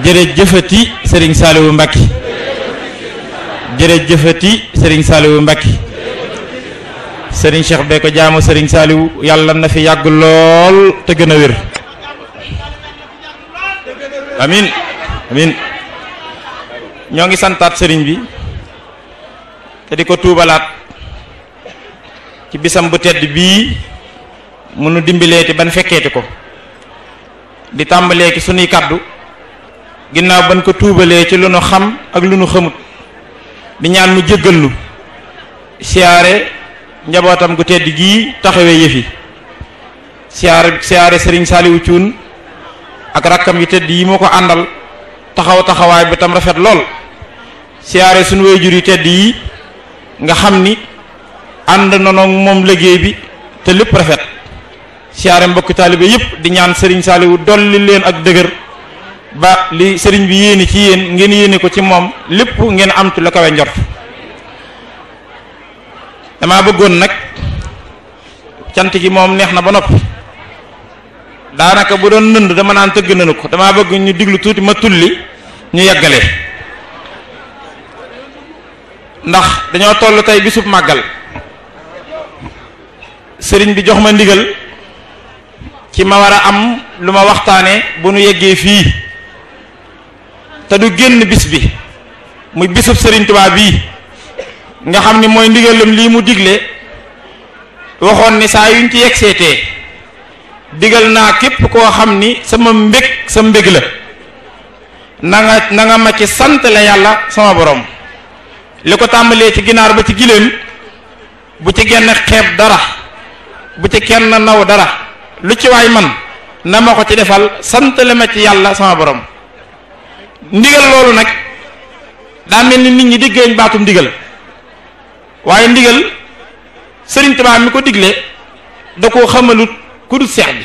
jërëjëfati Serigne Saliou Mbacké jërëjëfati Serigne Saliou Mbacké Serigne Cheikh Béthio jaamu Serigne Saliou yàlla na fi yàgg lool te gën a wér amin amin ñoo ngi santaat Serigne bi te di ko tuubalaat ci bisam bu tedd bii munu dimbileeti ban fekkeeti ko di tàmbalee ki sunuy kàddu ginnaaw ban ko tuubalee ci lu nu xam ak lu nu xamut di ñaan mu jéggal nu siyaare njabootam gu tedd gii taxawee yëfi siyaare Serigne Saliou Thioune ak rakkam yu tedd yi moo ko àndal taxawaay bi tam rafet lool siyaare sunu waajur yu tedd yi nga xam ni ànd noonu moom liggéey bi te lépp rafet siyaare mbokki taalibe yëpp di ñaan Serigne Saliou dolli leen ak dëgër ba li Serigne bi yéene ci yéen ngeen yéene ko ci moom lépp ngeen am ci la kawe njort dama bëggoon nag cant gi moom neex na ba noppi daanaka bu doon nënd dama naan tëgg nañu ko dama bëgg ñu diglu tuuti ma tulli ñu yeggale ndax dañoo toll tey bisub màggal Serigne bi jox ma ndigal ci ma war a am lu ma waxtaane bu nu yeggee fii te du génn bis bi muy bisub Serigne Touba bii nga xam ni mooy ndigalam lii mu digle waxoon ni saa yuñ ci yegg seetee digal naa képp koo xam ni sama mbég sa mbég la na nga ma ci sant la yàlla sama borom li ko tàmbalee ci ginaar ba ci giléem bu ci genn xeeb dara bu ci kenn naw dara lu ci waay man na ma ko ci defal sant la ma ci yàlla sama borom ndigal loolu nag daa mel ni nit ñi diggeeñ baatum ndigal waaye ndigal Serigne Touba mi ko digle da koo xamalut ku dut seex bi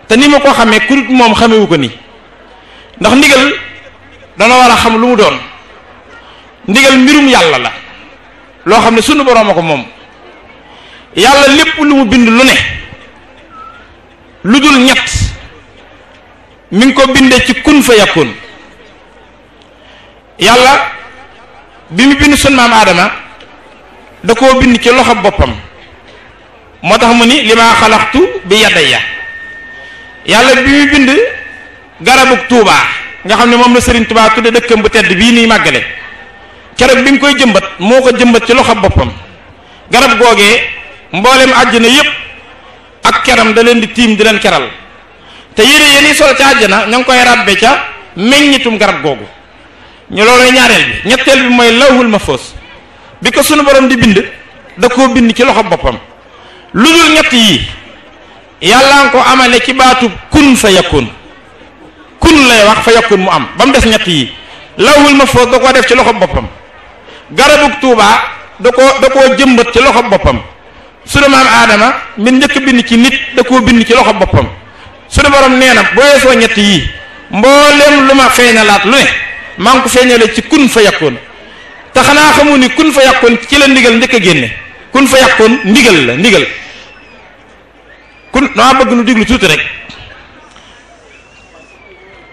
te ni ma ko xamee ku dut moom xamewu ko nii ndax ndigal dana war a xam lu mu doon ndigal mbirum yàlla la loo xam ne sunu borom a ko moom yàlla lépp lu mu bind lu ne lu dul ñett mi ngi ko bindee ci kun fa yakun yàlla bi mu bind sunu maam Aadama da koo bind ci loxo boppam moo tax mu ni li ma xalaxtu bi yadayya yàlla bi mu bind garabug Touba nga xam ne moom la Serigne Touba tudde dëkkam bu tedd bii nii màggale keroog bi mu koy jëmbat moo ko jëmbat ci loxo boppam garab googee mboolem àjjana yépp ak keram da leen di tiim di leen keral te yére yéen sol ca àjjana ña ngi koy ràbbe ca meññitum garab googu ñu looloy ñaareel bi ñetteel bi mooy lawhul mahfuz bi ko sunu borom di bind da koo bind ci loxo boppam lu dul ñett yi yàlla nga ko amale ci baatu kun fa yakun kun lay wax fa yakun mu am ba mu des ñett yi lawhul mahfuz da koo def ci loxo boppam garabug Tuuba da koo jëmbat ci loxo boppam sunu maam Aadama mi njëkk bind ci nit da koo bind ci loxo boppam sunu borom nee na boo yeesoo ñett yi mboolem lu ma feeñalaat lu ne maa ngi ko feeñale ci kun fa yakun te xanaa xamu ni kun fa yakun ci la ndigal njëkk a génne kun fa yakun ndigal la ndigal kun dama bëgg nu diglu tuuti rek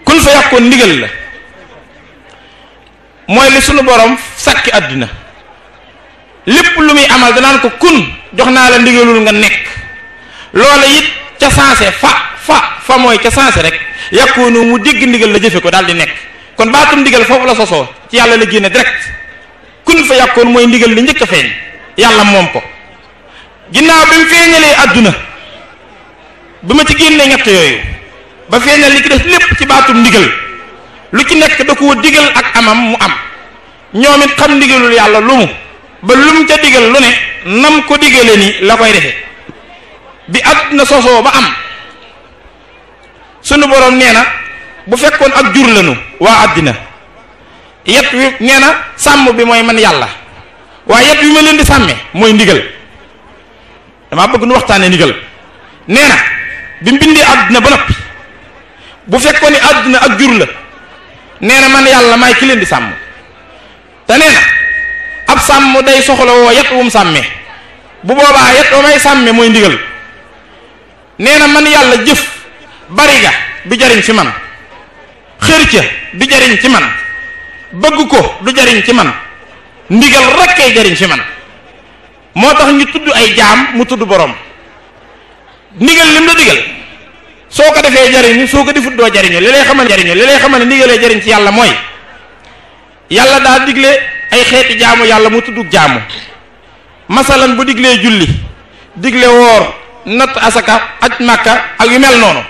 kun fa yakun ndigal la mooy li sunu borom sàkki àddina lépp lu muy amal danaan ko kun jox naa la ndigalul nga nekk loola it ca saase fa mooy ca saase rek yakunu mu dégg ndigal la jëfe ko daal di nekk kon baatum ndigal foofu la sosoo ci yàlla la génne direct kun fa yakun mooy ndigal li njëkk a feeñ yàlla moom ko ginnaaw bi mu feeñalee àdduna bi ma ci génnee ñett yooyu ba feeñal li ci des lépp ci baatum ndigal lu ci nekk da koo digal ak amam mu am ñoom it xam ndigalul yàlla lu mu ba lu mu ca digal lu ne nam ko digale ni la koy defe bi àdduna sosoo ba am sunu borom nee na bu fekkoon ak jur lanu waa àddina yet wi nee na sàmm bi mooy man yàlla waaye yet wi ma leen di sàmme mooy ndigal dama bëgg nu waxtaane ndigal nee na bi mu bindee àdduna ba noppi bu fekkoon ni àdduna ak jur la nee na man yàlla maay ki leen di sàmm te nee na ab sàmm day soxla woo yet wum sàmme bu boobaa yet wa may sàmme mooy ndigal nee na man yàlla jëf bari ga du jariñ fi man xër ca du jariñ ci man bëgg ko du jariñ ci man ndigal rek kay jariñ ci man moo tax ñu tudd ay jaam mu tudd borom ndigal lim la digal soo ko defee jariñu soo ko defut doo jariñu li lay xamal ne ndigalee jariñ ci yàlla mooy yàlla daa digle ay xeeti jaamu yàlla mu tudd jaamu masalan bu diglee julli digle woor natt asaka aj màkka ak yu mel noonu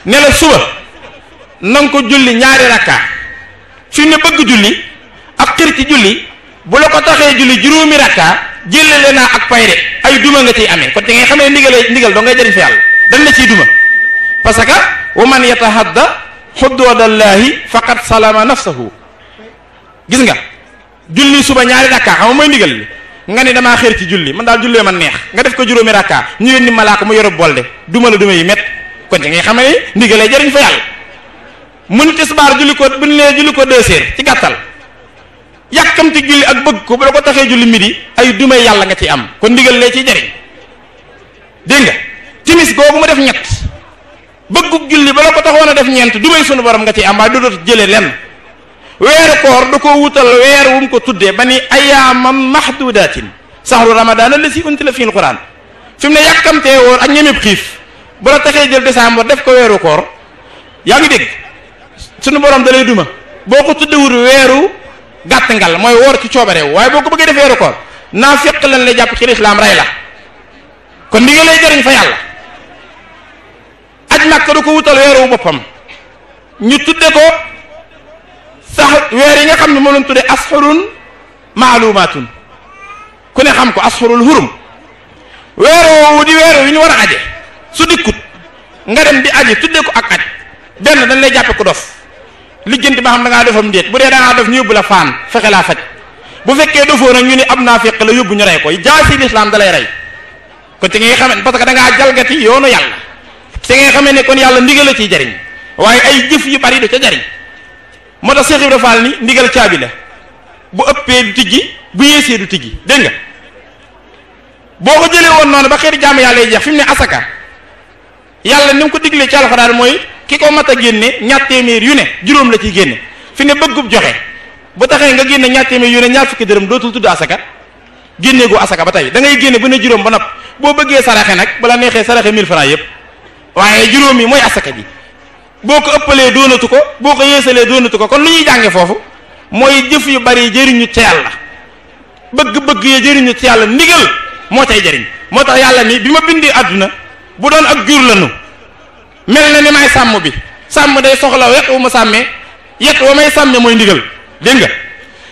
ne la suba nanga ko julli ñaari rakka fi ne bëgg julli ak xër ci julli bu la ko taxee julli juróomi rakka jëlale naa ak pay de ay duma nga ciy amee kon te ngay xamee ndigal doo ngay jëriñ fa yàlla dañ la ciy duma parce que wa man yatahadda xuduudallahi faqad salama nafsahu gis nga julli suba ñaari rakka xam nga mooy ndigal li nga ne damaa xër ci julli man daal jullee man neex nga def ko juróomi rakka ñu yónni malaaka mu yorob bolde duma la duma yi met kon te ngay xamee ne ndigalee jëriñ fa yàlla mun tisbaar julli ko bu ñu nee julli ko 2 heures ci gàttal yàkkamti julli ak bëgg ko bu la ko taxee julli midi ay dumay yàlla nga ci am kon ndigal lee ciy jariñ dégg nga timis googu mu def ñett bëggug julli ba la ko taxoon a def ñeent dumay sunu borom nga ci am waaye dootoo jëlee lenn weeru koor da koo wutal weer wu mu ko tuddee ba ni ayaaman mahdudatin sahru ramadan allasi untila fil quran fi mu ne yàkkamtee woor ak ñemeb xiif bu la taxee jël décembre def ko weeru koor yaa ngi dégg sunu borom da lay duma boo ko tuddewul weeru gàtt ngal mooy woor ci coobareewu waaye boo ko bëggee def weeru koor naa fekk lan lay jàpp ci lislaam rey la kon ndigal lay jariñ fa yàlla aj Makka du ko wutal weeru boppam ñu tudde ko sax weer yi nga xam ne moom lañ tudde ashurun maalumaatun ku ne xam ko ashurul hurum weer woowu di weer wi ñu war a aje su dikkut nga dem di aje tudde ko ak aj benn dañ lay jàppe ko dof lijjanti ba xam da ngaa defam ndéet bu dee da ngaa def ñu yóbbu la faan fexe laa faj bu fekkee dofoo nag ñu ne am naa fekk la yóbbu ñu rey ko jaasi lislaam da lay rey kon te ngay xamee parce que da ngaa jalgati yoonu yàlla te ngay xamee ne kon yàlla ndigal la ciy jariñ waaye ay jëf yu bari du ca jariñ moo tax Cheikh Ibrahima Fall ni ndigal caabi la bu ëppee du tijji bu yéesee du tijji dégg nga boo ko jëlee woon noonu ba xeeti jaamu yàlla yi jeex fi mu ne asaka yàlla ni mu ko diglee ci alxuraan mooy ki ko mat a génne ñaar téeméer yu ne juróom la ciy génne fi ne bëggub joxe bu taxee nga génne ñaar téeméer yu ne ñaar fukki dërëm dootul tudd asaka génne goo asaka ba tey da ngay génne bu ne juróom ba nopp boo bëggee saraxe nag bala neexee saraxe 1000 francs yépp waaye juróom yi mooy asaka ji boo ko ëppalee doonatu ko boo ko yéesalee doonatu ko kon lu ñuy jànge foofu mooy jëf yu bari jëriñu ci yàlla bëgg-bëgg ya jëriñu ci yàlla ndigal moo cay jëriñ moo tax yàlla ni bi ma bindee àdduna bu doon ak jur lanu mel na ni may sàmm bi sàmm day soxla wet wu ma sàmmee yet wa may sàmme mooy ndigal dégg nga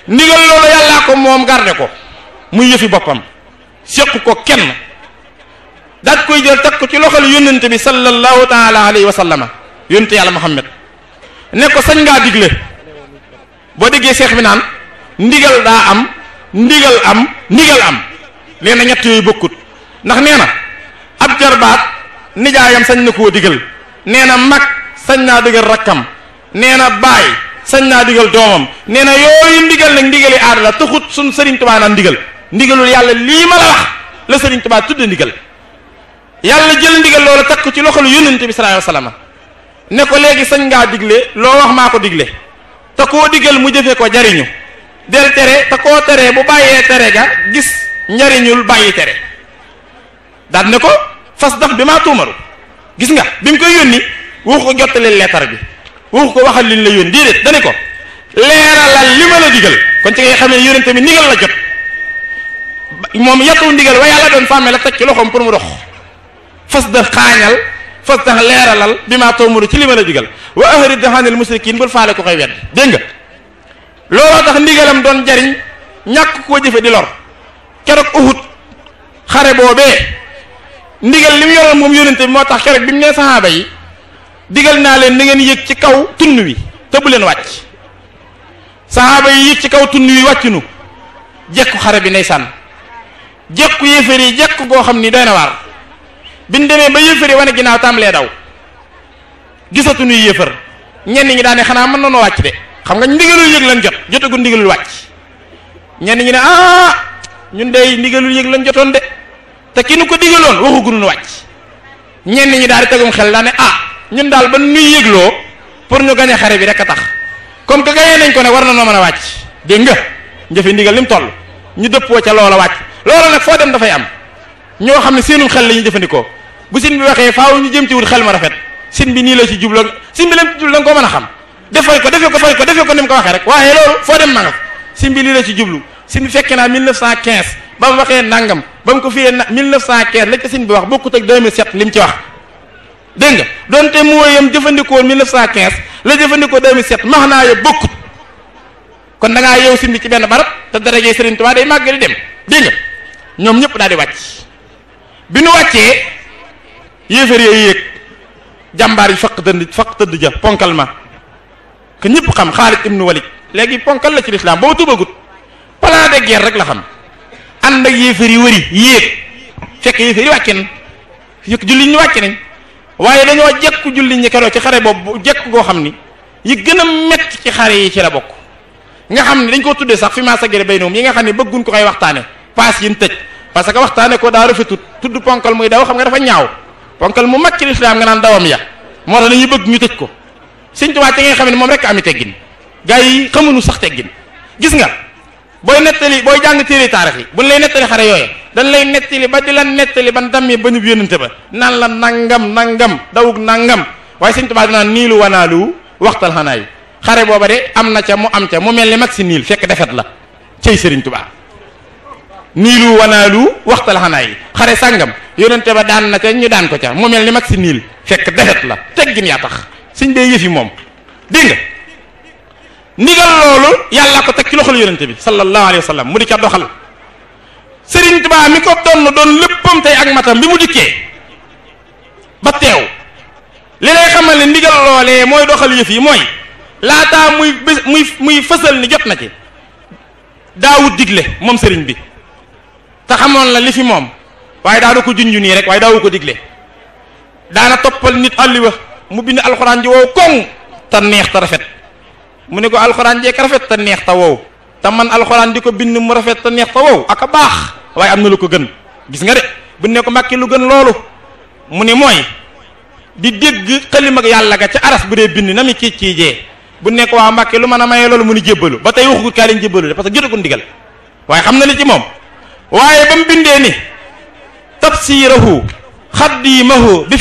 ndigal loolu yàllaa ko moom garde ko muy yëfi boppam séq ko kenn daat koy jël teg ko ci loxol yónnente bi sallallahu taala alayhi wa sallama yónnente yàlla Muhammad ne ko sañ ngaa digle boo déggee seex bi naan ndigal daa am ndigal am ndigal am nee na ñett yooyu bokkut ndax nee na ab jarbaat nijaayam sañ na koo digal nee na mag sañ naa digal rakkam nee na baay sañ naa digal doomam nee na yooyu ndigal nag ndigali aada la taxut suñ Sëriñ Tuubaa naan ndigalul yàlla lii ma la wax la Sëriñ Tuubaa tudde ndigal yàlla jël ndigal loolu takk ci loxolu yónnente bi sallallahu alayhi wasallam ne ko léegi sañ ngaa digle loo wax maa ko digle te koo digal mu jëfe ko jariñu del tere te koo teree bu bàyyee tere ga gis njariñul bàyyi tere daal ne ko fas dax bi maa tuumaru gis nga bi mu koy yónni waxu ko jottali leetar bi waxu ko waxal liñ la yónni déedéet dane ko leeralal li ma la digal kon ci ngay xam ne yónnente bi ndigal la jot moom yattu ndigal wa yàlla doon fàmme la teg ci loxoom pour mu dox fas da xaañal fas da leeralal bi maa tuumaru ci li ma la digal wa ahrid hanil musrikin bul faale ko koy wedd dégg nga looloo tax ndigalam doon jariñ ñàkk koo jëfe di lor keroog Uhud xare boobee ndigal li mu yoroon moom yónnente bi moo tax keroog bi mu nee saxaaba yi digal naa leen da ngeen yëg ci kaw tund wi te bu leen wàcc saxaaba yi yëg ci kaw tund wi wàccunu jekku xare bi ndeysaan jekku yéefar yi jekku goo xam ni doy na waar biñ demee ba yéefar yi wane ginnaaw tàmbalee daw gisatuñu yéefar ñenn ñi daane xanaa mën nañoo wàcc de xam nga ndigalul yëg lañ jot jotagul ndigalul wàcc ñenn ñi ne ñun dey ndigalul yëg lañ jotoon de te ki nu ko digaloon waxugunu wàcc ñenn ñi daal di tegum xel daane ñun daal ba nuy yëgloo pour ñu gañe xare bi rek a tax comme que gañee nañ ko nag war na noo mën a wàcc dégg nga njëfe ndigal ni mu toll ñu dëppoo ca loola wàcc loola nag foo dem dafay am ñoo xam ne seenum xel la ñuy jëfandikoo bu sin bi waxee faaw ñu jëm ci wut xel ma rafet sin bi nii la ci jublu sin bi lam ci jublu da nga ko mën a xam defee ko ni mu ko waxee rek waaye loolu foo dem na nga sin bi lii la ci jublu sin bi fekkee naa 1915 ba mu waxee nangam ba mu ko fiyee 1915 la ca sin bi wax bokkut ak 2007 li mu ci wax dégg nga donte mooyam jëfandikoo 1915 la jëfandikoo 2007 max naa yo bokkut kon da ngaa yeew sin bi ci benn barab te darajee Sëriñ Tuubaa day màgg di dem dégg nga ñoom ñëpp daal di wàcc bi nu wàccee yéefar yee yéeg jàmbaar yi faq tëdd ja ponkal ma que ñëpp xam Xaalid ibnu Walid léegi ponkal la ci lislaam booba tubagut plan de guerre rek la xam ànd ak yéefar yi wëri yéeg fekk yéefar yi wàcce nañ fekk jullit ñi wàcce nañ waaye dañoo jekku jullit ñi keroo ci xare boobu jekk goo xam ni yi gën a metti ci xare yi ci la bokk nga xam ne dañ ko tuddee sax fi maa sagere bay noom yi nga xam ne bëgguñ ko koy waxtaane paas yin tëj parce que waxtaane ko daa rafetut tudd ponkal muy daw xam nga dafa ñaaw ponkal mu mag ci lislaam nga naan dawam ya moo tax dañuy bëgg ñu tëj ko Sëñ Tuubaa ci nga xam ne moom rek ami teggin gars yi xamuñu sax teggin gis nga booy nettali booy jàng téere taarix yi buñ lay nettali xare yooye dañ lay nettali ba di la nettali ban dammee ba ñu yónnante ba naan la nangam dawug nangam waaye Sëñ Tuubaa dinaan niilu wanaalu waxtal xanaayu xare booba de am na ca mu am ca mu mel ni mag si niil fekk defet la cey Sëriñ Tuubaa niilu wanaalu waxtal xanaa yi xare sàngam yónnante ba daan na ca ñu daan ko ca mu mel ni mag si niil fekk defet la teggin yaa tax suñ dee yëf yi moom dégg nga ndigal loolu yàlla ko teg ci loxol yónnante bi sallallahu alayhi wa sallam mu di ca doxal Sëriñ Tuubaa mi ko doon léppam tey ak matam bi mu dikkee ba teew li lay xamal ne ndigal loolee mooy doxal yëf yi mooy laataa muy fësal ni jot na ci daawut digle moom sëriñ bi te xamoon la li fi moom waaye daana ko junju nii rek waaye daawu ko digle daana toppal nit àlliwa mu bind alxuraan ji wow koŋ te neex te rafet mu ne ko alxuraan jeek rafet te neex te wow te man alxuraan di ko bind mu rafet te neex te wow ak a baax waaye am na lu ko gën gis nga de bu ne ko Mbàkke lu gën loolu mu ne mooy di dégg xalim ak yàlla ga ca aras bu dee bind na mi ciijee bu nekk waa Mbàkke lu mën a mayee loolu mu ni jébbalu ba tey waxugut kaa leen jébbalu de parce que jotagul ndigal waaye xam na li ci moom waaye ba mu bindee ni tafsirahu xaddimahu bi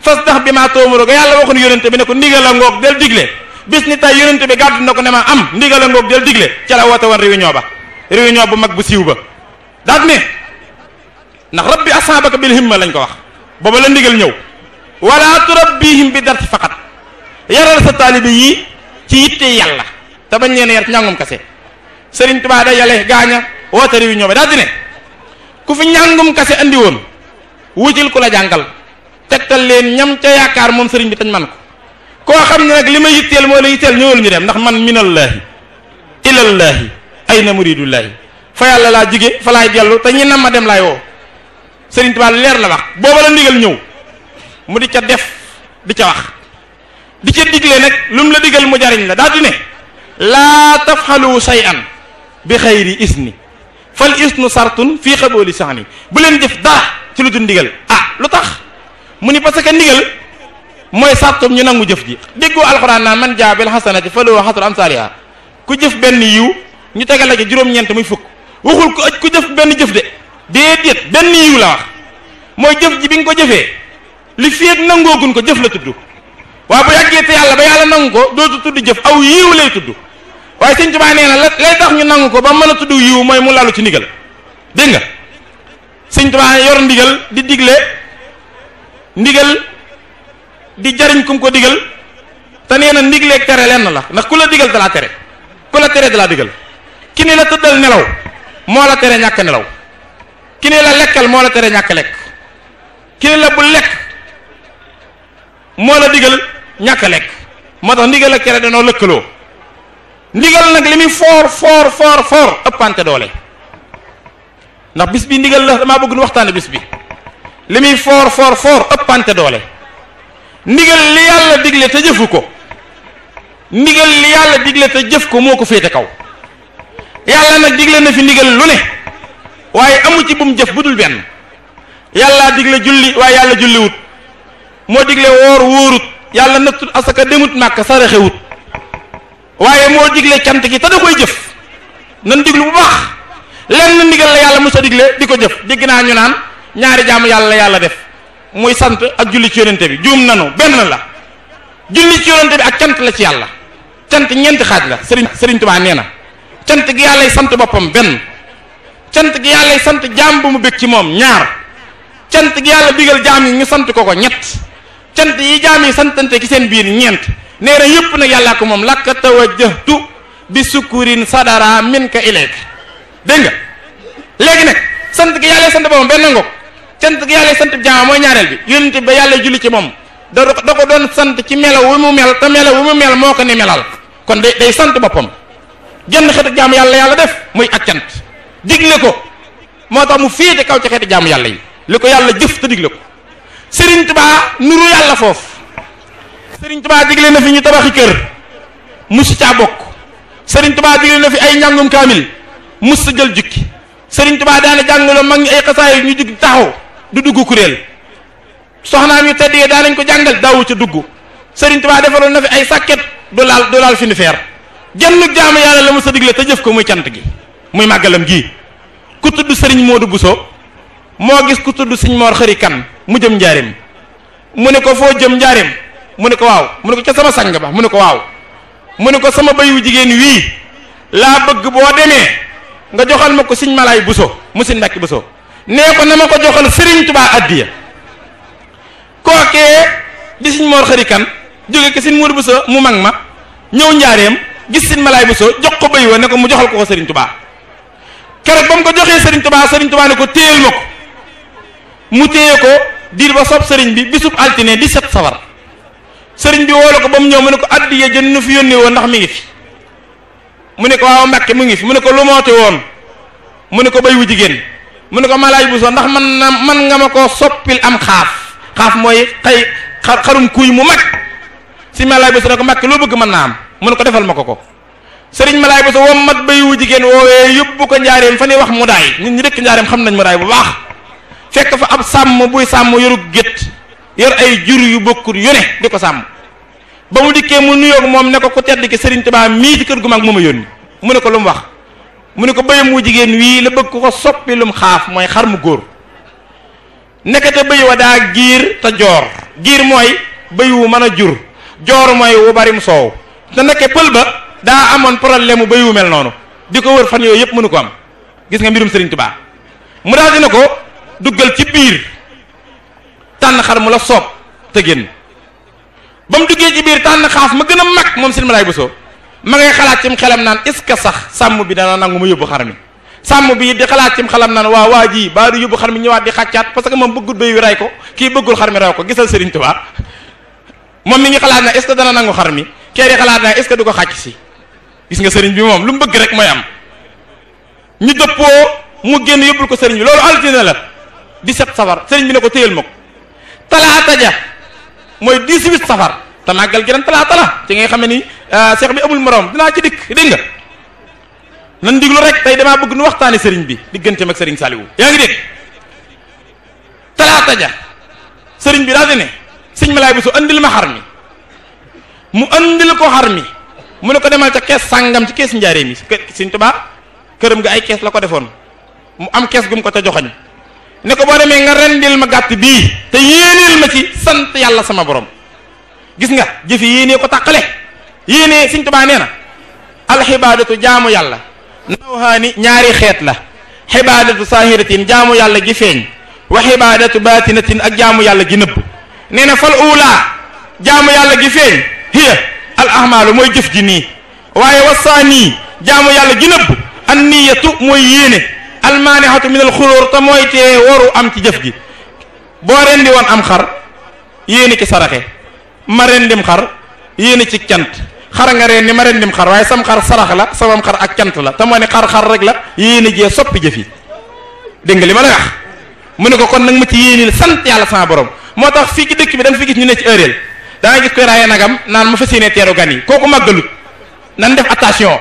fasdax bi maa toomaru ga yàlla waxoon yónente bi ne ko ndigal a ngoog del digle bis ni tay yónente bi gàddu na ko ne ma am ndigal a ngoog del digle ca la woote woon réunion bu mag bu siiw ba daat ne ndax rabbi ashabaka bil himma lañ ko wax booba la ndigal ñëw wala turabbihim bi darti faqat yaral sa taalibe yi ci yitte yàlla te bañ leen yar ci njàngum kase Sëriñ Tuubaa da yàlla gaaña woote réunion ba daal di ne ku fi njàngum kase andi woon wutil ku la jàngal tegtal leen ñam ca yaakaar moom sëriñ bi tañ man ko koo xam ne nag li ma yitteel moo la yitteel ñëwal ñu dem ndax man minallaahi ilallaahi ayna muridullaahi fa yàlla laa jige fa laay dellu te ñi nam ma dem laay woo Sëriñ Tuubaa leer la wax booba la ndigal ñëw mu di ca def di ca wax di ca digle nag lu mu la digal mu jariñ la daal di ne laa tafxalu shay'an bi xayri isni fal isnu sartun fii xabooli saxni bu leen jëf dara ci lu dul ndigal lu tax mu ni parce que ndigal mooy sartum ñu nangu jëf ji déggoo alxuraan naan man jaa bil hasanati falahu hasru amsaaliha ku jëf benn yiw ñu tegal la ci juróom-ñeent muy fukk waxul ko ku jëf benn jëf de déedéet benn yiw la wax mooy jëf ji bi nga ko jëfee li féeg nangoogun ko jëf la tudd waaye bu yàggee te yàlla ba yàlla nangu ko dootu tudd jëf aw yiw lay tudd waaye Sëñ Tuubaa nee na lay tax ñu nangu ko ba mën a tudd yiw mooy mu lalu ci ndigal dégg nga Sëñ Tuubaa yor ndigal di digle ndigal di jariñ kum ko digal te nee na ndigleeg tere lenn la ndax ku la digal dalaa tere ku la tere dalaa digal ki ne la tëddal nelaw moo la tere ñàkk nelaw ki ne la lekkal moo la tere ñàkk lekk ki ne la bu lekk moo la digal ñàkk lekk moo tax ndigal ak tere danoo lëkkaloo ndigal nag li muy foor ëppante doole ndax bis bi ndigal la damaa bëgg nu waxtaane bis bi li muy foor ëppante doole ndigal li yàlla digle te jëfu ko ndigal li yàlla digle te jëf ko moo ko féete kaw yàlla nag digle na fi ndigal lu ne waaye amu ci bum jëf bu dul benn yàlla digle julli waaye yàlla julliwut moo digle woor wóorut yàlla nattul asaka demut màkk saraxewut waaye moo digle cant gi te da koy jëf nan diglu bu baax lenn ndigal la yàlla mos a digle di ko jëf dégg naa ñu naan ñaari jaamu yàlla la yàlla def muy sant ak julli ci yonente bi juum nanu benn la julli ci yonente bi ak cant la ci yàlla cant ñeenti xaaj la Sëriñ Tuubaa nee na cant gi yàllay sant boppam benn cant gi yàllay sant jaam bu mu bëgg ci moom ñaar cant gi yàlla digal jaam yi ñu sant ko ko ñett cant yi jaam yi santante ci seen biir ñeent nee na yëpp nag yàllaa ko moom lakka tawajjahtu bi sukkurin sadara minka ilayka dégg nga léegi nag sant gi yàllay sant boppam benn ngoog cant gi yàllay sant jaam mooy ñaareel bi yonent ba yàlla julli ci moom da ko doon sant ci melaw wu mu mel te melaw wu mu mel moo ko ni melal kon day sant boppam genn xeetu jaamu yàlla def muy ak cant digle ko moo tax mu féete kaw ci xeeti jaamu yàlla yi li ko yàlla jëf te digle ko Sëriñ Tuubaa nuru yàlla foofu Sëriñ Tuubaa digle na fi ñu tabaxi kër musu caa bokk Sëriñ Tuubaa digle na fi ay njàngum kaamil mus sa jël jukki Sëriñ Tuubaa daana jàngaloo mag ñi ay xasaay ñu jug taxaw du dugg kuréel soxnaam yu tedd yi daanañ ko jàngal daawu ca dugg Sëriñ Tuubaa defaloon na fi ay sàkket du laal fi ni feer genn jaamu yàlla la mu sa digle te jëf ko muy cant gi muy màggalam gii ku tudd Sëriñ Moodu Buso moo gis ku tudd Sëriñ Moor Xëri Kan mu jëm njaareem mu ne ko foo jëm njaareem mu ne ko waaw mu ne ko ca sama sang ba mu ne ko waaw mu ne ko sama bayu jigéen wii laa bëgg boo demee nga joxal ma ko Sëriñ Malaay Buso mu Sëriñ Mbàkke Buso nee ko na ma ko joxal Sëriñ Tuubaa addiya kookee di Sëriñ Moor Xëri Kan jóge ko Sëriñ Moodu Buso mu mag ma ñëw njaareem gis Sëriñ Malaay Buso jox ko bay wa ne ko mu joxal ko Sëriñ Tuubaa keroog ba mu ko joxee Sëriñ Tuubaa ne ko téyel ma ko mu téye ko diir ba sob sëriñ bi bisub altine 17 safar sëriñ bi woolu ko ba mu ñëw mu ne ko addiya jën nu fi yónnee woon ndax mi ngi fi mu ne ko waaw Mbàkke mu ngi fi mu ne ko lu moote woon mu ne ko bay wu jigéen mu ne ko Malaay Buso ndax man nga ma koo soppil am xaaf mooy xarum kuy mu mag si Malaay Buso ne ko Mbàkke loo bëgg mën naa am mu ne ko defal ma ko sëriñ Malaay Buso wom mat bay wu jigéen woowee yóbbu ko njaareem fa ñuy wax mu daay nit ñi dëkk njaareem xam nañ mu daay bu baax fekk fa ab sàmm buy sàmm yoru gétt yor ay jur yu bokkut yu ne di ko sàmm ba mu dikkee mu nuyoog moom ne ko ku tedd ki Sëriñ Tuubaa mii ci kër gu mag moo ma yónni mu ne ko lu mu wax mu ne ko bëyam wu jigéen wii la bëgg ko soppi lum xaaf mooy xar mu góor nekkate bëy wa daa giir te joor giir mooy bëy wu mën a jur joor mooy wu bari mu soow te nekke pël ba daa amoon problème mu bëy wu mel noonu di ko wër fan yooyu yëpp mënu ko am gis nga mbirum Sëriñ Tuubaa mu daal dina ko duggal ci biir tànn xar mu la soob te génn ba mu duggee ci biir tànn xaaf ma gën a mag moom Sëriñ Malaay Buso ma ngay xalaat cim xelam naan est-ce que sax sàmm bi dana nangu ma yóbbu xar mi sàmm bi di xalaat cim xelam naan waa ji baa du yóbbu xar mi ñëwaat di xàccaat parce que moom bëggul béy wi ray ko kii bëggul xar mi raw ko gisal Sëriñ Tuubaa moom mi ngi xalaat na est-ce que dana nangu xar mi kee di xalaat na est-ce que du ko xàcc si gis nga sëriñ bi moom lu mu bëgg rek mooy am ñu dëppoo mu génn yóbbul ko sëriñ bi loolu altine la 17 safar sëriñ bi ne ko téyel ma ko talaata ja mooy 18 safar te màggal gi ren talaata la ci ngay xam ne ni seex bi amul morom dinaa ci dikk dégg nga nan diglu rek tey damaa bëgg nu waxtaane sëriñ bi digganteem ak sëriñ Saliou yaa ngi dégg talaata ja sëriñ bi daal di ne Sëriñ Malaay Buso andil ma xar mi mu andil ko xar mi mu ne ko demal ca kees sàngam ci kees njaareem yi Sëriñ Tuubaa këram nga ay kees la ko defoon mu am kees gum ko ca joxoñ ne ko boo demee nga rendil ma gàtt bii te yéeneel ma ci sant yàlla sama borom gis nga jëfi yéenee ko tàqale yéenee Sëriñ Tuubaa nee na alxibaadatu jaamu yàlla nawhaani ñaari xeet la xibaadatu saahiratin jaamu yàlla gi feeñ wa xibaadatu baatinatin ak jaamu yàlla gi nëbb nee na fal uulaa jaamu yàlla gi feeñ hiya al ahmaalu mooy jëf ji nii waaye wasaanii jaamu yàlla gi nëbb an niyatu mooy yéene almaanihatu min al xulóor te mooy tee waru am ci jëf ji boo rendi woon am xar yéene ci saraxe ma rendim xar yéene ci cant xar nga rendi ma rendim xar waaye sam xar sarax la samam xar ak cant la te moo ne xar rek la yéene jee soppi jëf yi dégg nga li ma la wax mu ne ko kon nag ma ci yéenil sant yàlla sama borom moo tax fii ci dëkk bi da nga fi gis ñu ne ci heureel da nga gis koy raaye nagam naan ma fas yéene teeru gan yi kooku màggalut nan def attention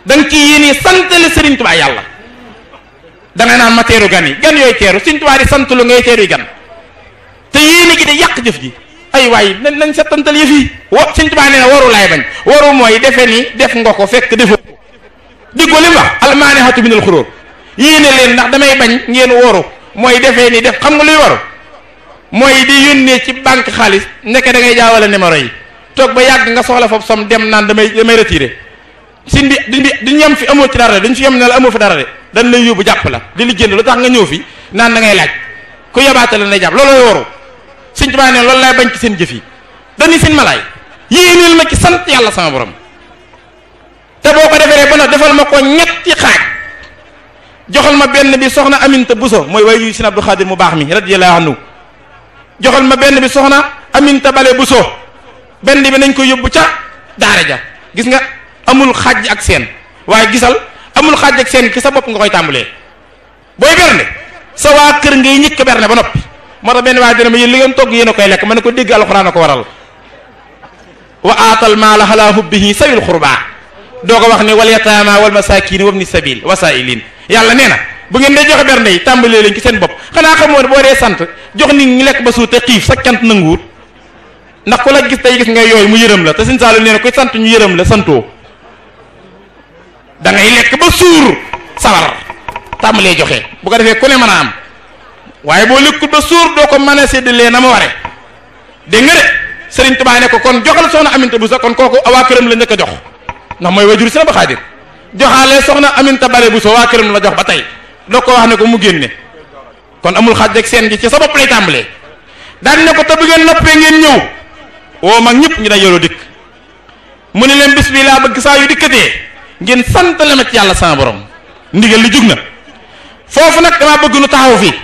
da nga ci yéene santale Sëriñ Tuubaa yàlla da nga naan ma teeru gan yi gan yooyu teeru Sëriñ Tuubaa di sant lu ngay teeru gan te yéene gi de yàq jëf ji ay way waay nañ settantal yëf yi Sëñ Tuubaa nee na waru laay bañ waru mooy defe ni def nga ko fekk defoo ko diggoo li mu wax almaanihatu minal xuróor yéene leen ndax damay bañ ngeen waru mooy defee ni def xam nga luy waru mooy di yónnee ci banque xaalis nekk da ngay jaawale numéro yi toog ba yàgg nga soxla foofu som dem naan damay retiré sin bi di ñam fi amoo ci dara de dañ fi yem ne la amoo fi dara de dañ lay yóbbu jàpp la di li jënd lu tax nga ñëw fi naan da ngay laaj ku yabaate la lay jàpp looloo waru Sëñ Tuubaa ne loolu laay bañ ci seen jëf yi dañuy seen malaay yéeneel ma ci sant yàlla sama borom te boo ko defee ba na defal ma ko ñetti xaaj joxal ma benn bi soxna Aminta Buso mooy way yu Sëñ Abdou Khadir mu baax mi radiyallahu anhu joxal ma benn bi soxna Aminta Bale Buso benn bi nañ ko yóbbu ca daara ja gis nga amul xaaj ak seen waaye gisal amul xaaj ak seen ki sa bopp nga koy tàmbalee booy bernde sa waa kër ngay ñëkk bernde ba noppi moo tax benn waaye dina ma yéen li ngeen togg yéen a koy lekk ma ne ko dégg alxuraan a ko waral wa aatal maala ala hubbihi sawil xurbaa doo ko wax ne wal yataama wal masaakiin wabni sabil wasaa'iliin yàlla nee na bu ngeen dee joxe bernde yi tàmbalee leen ci seen bopp xanaa xamoo ne boo dee sant jox nit ñi lekk ba suur te xiif sa cant nanguwut ndax ku la gis tey gis nga yooyu mu yërëm la te Sëñ Saalu nee na koy sant ñu yërëm la santoo da ngay lekk ba suur sawar tàmbalee joxe bu ko defee ku ne mën a am waaye boo lekkul ba suur doo ko mën a séddalee na ma ware dégg nga de Sëriñ Tuubaa ne ko kon joxal soxna Aminta Buso kon kooku waa këram la njëkk a jox ndax mooy wajur Sëñ Abdou Khadir joxaale soxna Aminta Bale Buso waa këram la jox ba tey doo ko wax ne ko mu génne kon amul xaaj ak seen gi ci sa bopp lay tàmbalee daan ne ko te bu ngeen noppee ngeen ñëw woo mag ñëpp ñu dajaloo dikk mu ne leen bis bi laa bëgg saa yu dikkatee ngeen sant la ma ci yàlla sama borom ndigal li jug na foofu nag damaa bëgg nu taxaw fii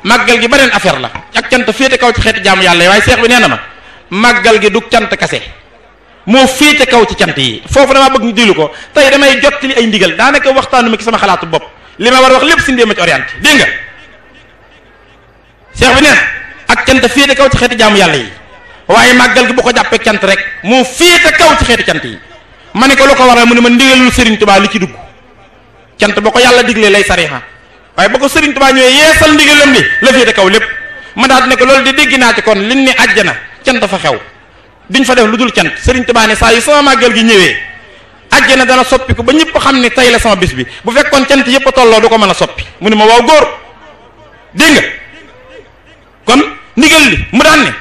màggal gi beneen affaire la ak cant féete kaw ci xeeti jaamu yàlla yi waaye seex bi nee na ma màggal gi du cant kase moo féete kaw ci cant yi foofu damaa bëgg ñu dilu ko tey damay jottali ay ndigal daanaka waxtaanu ma ci sama xalaatu bopp li ma war a wax lépp si ndéem ma ci orienté dégg nga seex bi nee na ak cant féete kaw ci xeeti jaamu yàlla yi waaye màggal gi bu ko jàppee cant rek moo féete kaw ci xeeti cant yi ma ne ko lu ko waral mu ne ma ndigalul Serigne Touba li ci dugg cant ba ko yàlla diglee lay sariha waaye ba ko Serigne Touba ñëwee yeesal ndigalam li la féete kaw lépp ma daal ne ko loolu di dégg naa ci kon liñ ne àjjana cant fa xew duñ fa def lu dul cant Serigne Touba ne saa yu sama màggal gi ñëwee àjjana dana soppiku ba ñëpp xam ne tey la sama bis bi bu fekkoon cant yëpp a tolloo du ko mën a soppi mu ne ma waaw góor dégg nga kon ndigal li mu daan ne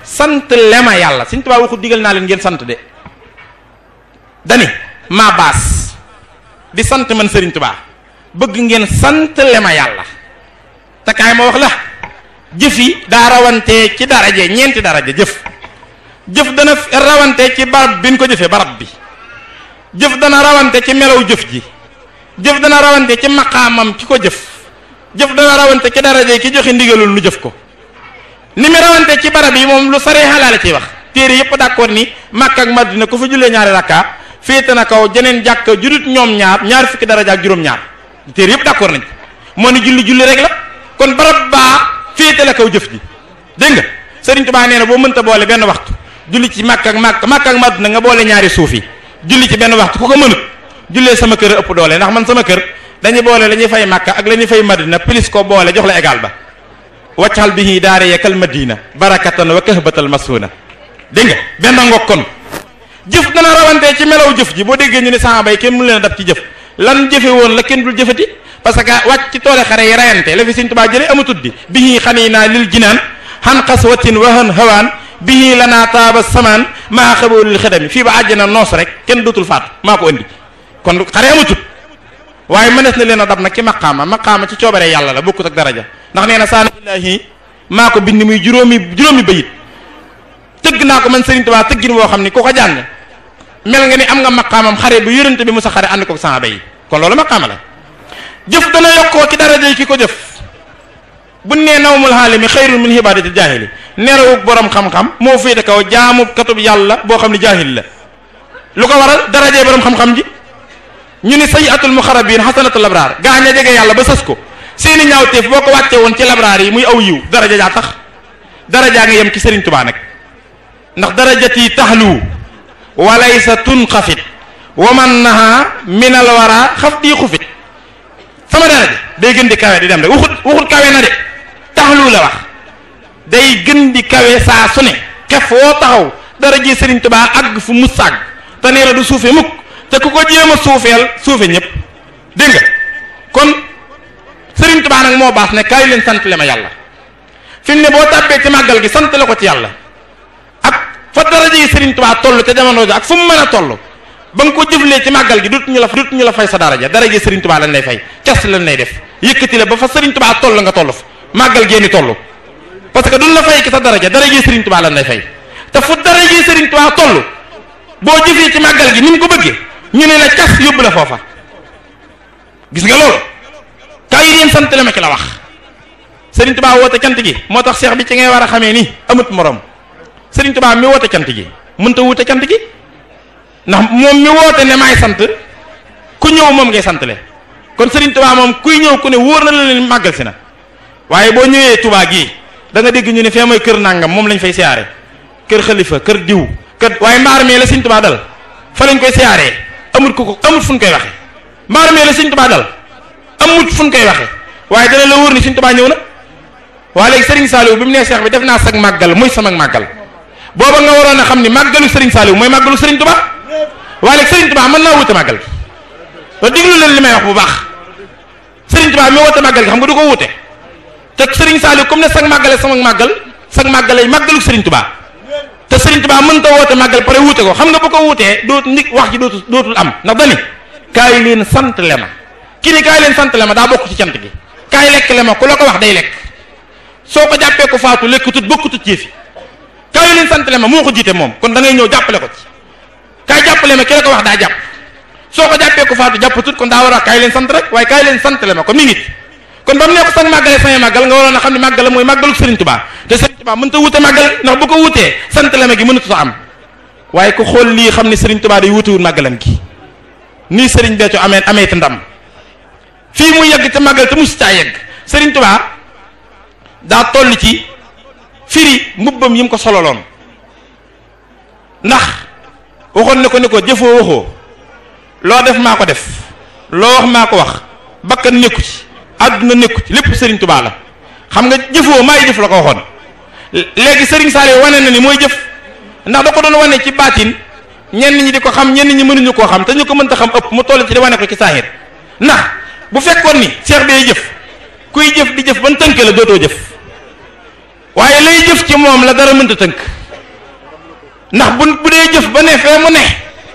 sant lema yàlla Serigne Touba waxu digal naa leen ngeen sant de dani maa baas di sant man Serigne Touba bëgg ngeen sant lema yàlla te kaay ma wax la jëf yi daa rawantee ci daraje ñeenti daraje jëf dana rawante ci barab bi ñu ko jëfee barab bi jëf dana rawante ci melaw jëf ji jëf dana rawante ci maqaamam ki ko jëf dana rawante ci daraje ki joxe ndigalul nu jëf ko ni mu rawante ci barab yi moom lu saree xalaa la ciy wax téere yëpp d'accord ni Makka ak Madina ku fa jullee ñaari rakka féete na kaw jeneen jàkka judut ñoom ñaar fukki daraja ak juróom-ñaar téere yëpp d'accord nañ moo ni julli rek la kon barab baa féete la kaw jëf ji dégg nga Sëriñ Tuubaa nee na boo mënta boole benn waxtu julli ci Makka ak Madina nga boole ñaari suuf yi julli ci benn waxtu ku ko mënut jullee sama kër a ëpp doole ndax man sama kër dañuy boole la ñuy fay Makka ak la ñuy fay Madina plus ko boole jox la égal ba waccal bihi daariya kal madina barakatan wa kahbatal masuna dégg nga benn ngoog kon jëf dana rawantee ci melaw jëf ji boo déggee ñu ne saxaaba yi kenn mënu leen a dab ci jëf lan jëfe woon la kenn dul jëfati parce que wàcc ci toole xare yi rayante la fi Sëriñ Tuubaa jële amatut di bihi xanii naa lil jinaan xan xaswatin wahan hawaan bihi lanaa taaba samaan maa xaboolil xedami fii ba àjjana noos rek kenn dootul faatu maa ko andi kon xare amatut waaye mënees na leen a dab nag ci maqaama ci coobare yàlla la bokkut ak daraja ndax nee na saanillaahi maa ko bind muy juróomi bayit tëgg naa ko man Sëriñ Tuubaa tëggin woo xam ni ku ko jàng mel nga ni am nga maqaamam xare bu yërënte bi mu sa xare ànd ko saxaaba yi kon loolu maqaama la jëf dana yokkoo ci daraja yi ki ko jëf bu nee nawmul xaalimi xayrun min ibadatil jaahili nerawug borom xam-xam moo féete kaw jaamub katub yàlla boo xam ne jaahil la lu ko waral darajee borom xam-xam ji ñu ni sayyiatul muxarabin xasanatul labraar gaa ña jege yàlla ba sës ko seeni ñaawteef boo ko wàcce woon ci labraar yi muy aw yiw daraja jaa tax darajaa nga yem ci Sëriñ Tuubaa nag ndax darajati taxlu walaysa tunxafit wa man naha minal wara xaf dii xufit sama daraja day gën di kawe di dem rek waxut kawe na de taxlu la wax day gën di kawe saa su ne xef woo taxaw daraje Serigne Touba àgg fu mu sàgg te nee na du suufe mukk te ku ko jéem a suufeel suufe ñëpp dégg nga kon Serigne Touba nag moo baax ne kaay leen sant le ma yàlla fi mu ne boo tàbbee ci màggal gi sant la ko ci yàlla ak fa daraje Serigne Touba toll te jamono ji ak fu mu mën a toll ba nga ko jëflee ci màggal gi dootuñu la fay sa daraja daraje Serigne Touba lañ lay fay cas lañ lay def yëkkati la ba fa Serigne Touba toll nga toll fa màggal génni toll parce que duñ la fay ki sa daraja daraje Serigne Touba lañ lay fay te fu daraje Serigne Touba toll boo jëfee ci màggal gi ni mu ko bëggee ñu ne la cas yóbbu la foofa gis nga loolu kaay yéen sant la ma ki la wax Serigne Touba woote cant gi moo tax seex bi ci ngay war a xamee ni amut morom Serigne Touba mi woote cant gi mënta wuute cant gi ndax moom mi woote ne maay sant ku ñëw moom ngay santale kon Serigne Touba moom kuy ñëw ku ne wóor na la leen màggal si na waaye boo ñëwee Touba gii da nga dégg ñu ne fee mooy kër nangam moom lañ fay siyaare kër xalifa kër diw kër waaye mbaar mee la Serigne Touba dal fa lañ koy siyaaree amut fu ñu koy waxe mbaar mee la Serigne Touba dal amut fu ñu koy waxe waaye dana la wóor ni Serigne Touba ñëw na waaye léegi Serigne Saliou bi mu nee Cheikh bi def naa sag màggal muy sama màggal booba nga waroon a xam ni màggalu Serigne Saliou mooy màggalu Serigne Touba waaye léegi Serigne Touba mën naa wute màggal gi ba diglu leen li may wax bu baax Serigne Touba mi woote màggal gi xam nga du ko wute te Serigne Saliou comme ne sag màggale sama màggal sag màggalay màggalu Serigne Touba te Serigne Touba mënta woote màggal pare wuute ko xam nga bu ko wuutee dootu nit wax ji dootul am ndax dani kaay leen sant le ma ki ni kaay leen sant le ma daa bokk ci cant gi kaay lekk le ma ku la ko wax day lekk soo ko jàppee ko faatu lekk tut bokkutut ci fi kaay leen sant le ma moo ko jiite moom kon da ngay ñëw jàppale ko ci kaay jàppale ma ki la ko wax daa jàpp soo ko jàppee ko faatu jàppatut kon daa war a kaay leen sant rek waaye kaay leen sant le ma kon mi ngi kon ba mu ne ko sax màggale sama màggal nga waroon a xam ne màggal mooy màggalu Serigne Touba te Serigne Touba mënut a wute màggal ndax bu ko wutee sant le ma gi mënut a am waaye ku xool lii xam ne Serigne Touba day wutewul màggalam gi nii Serigne Béthio amee te ndam fii mu yegg te màggal te musu caa yegg Serigne Touba daa toll ci firi mbubbam yi mu ko sololoon ndax waxoon na ko ne ko jëfoo waxoo loo def maa ko def loo wax maa ko wax bakkan nekku ci àdduna nekku ci lépp Serigne Touba la xam nga jëfoo maay jëf la ko waxoon léegi Serigne Saliou wane na ni mooy jëf ndax da ko doon wane ci baatin ñenn ñi di ko xam ñenn ñi mënuñu koo xam te ñu ko mënta xam ëpp mu toll ci di wane ko ci saahir ndax bu fekkoon ni Cheikh bee jëf kuy jëf di jëf ban tënk la dootoo jëf waaye lay jëf ci moom la dara mënta tënk ndax bu dee jëf ba ne fee mu ne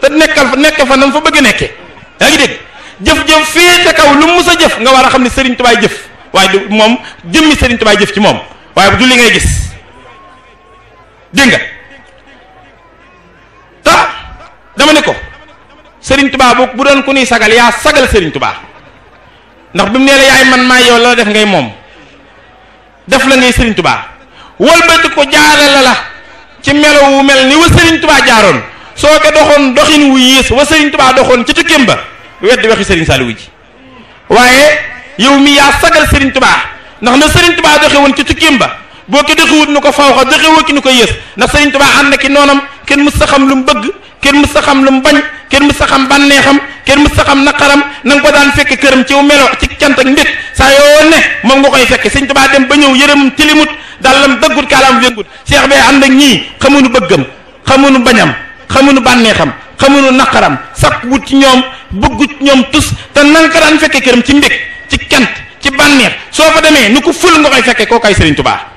te nekk fa nam fa bëgg nekke yaa ngi dégg jëf-jëf fii ca kaw lu mu mus a jëf nga war a xam ne Serigne Touba jëf waaye du moom jëmmi Serigne Touba jëf ci moom waaye du li ngay gis dégg nga ta dama ne ko Serigne Touba bu doon ku nuy sagal yaa sagal Serigne Touba ndax bi mu nee la yaay man maa yow la def ngay moom def la ngay Serigne Touba wëlbati ko jaarale la ci melo wu mel ni wa Serigne Touba jaaroon soo ko doxoon doxin wu yées wa Serigne Touba doxoon ci tukkeem ba weddi waxi Serigne Saliou ji waaye yow mi yaa sagal Serigne Touba ndax na Serigne Touba doxe woon ci tukkeem ba boo ko doxewut nu ko faw xa doxewoo ki nu ko yées ndax Serigne Touba ànd ki noonam kenn mës sa xam lu mu bëgg kenn mës sa xam lu mu bañ kenn mës sa xam bànneexam kenn mës sa xam naqaram na nga ko daan fekk këram ci melo ci cant ak mbég saa yoo ne moom nga koy fekk Serigne Touba dem ba ñëw yërëm tilimut dàllam dëggut kaalaam wéngut Cheikh bee ànd ak ñii xamuñu bëggam xamuñu bañam xamuñu bànneexam xamuñu naqaram sakk wut ci ñoom bëggut ñoom tus te nanga ko daan fekke këram ci mbég ci cant ci bànneex soo fa demee nu ko ful nga koy fekke koo kay Serigne Touba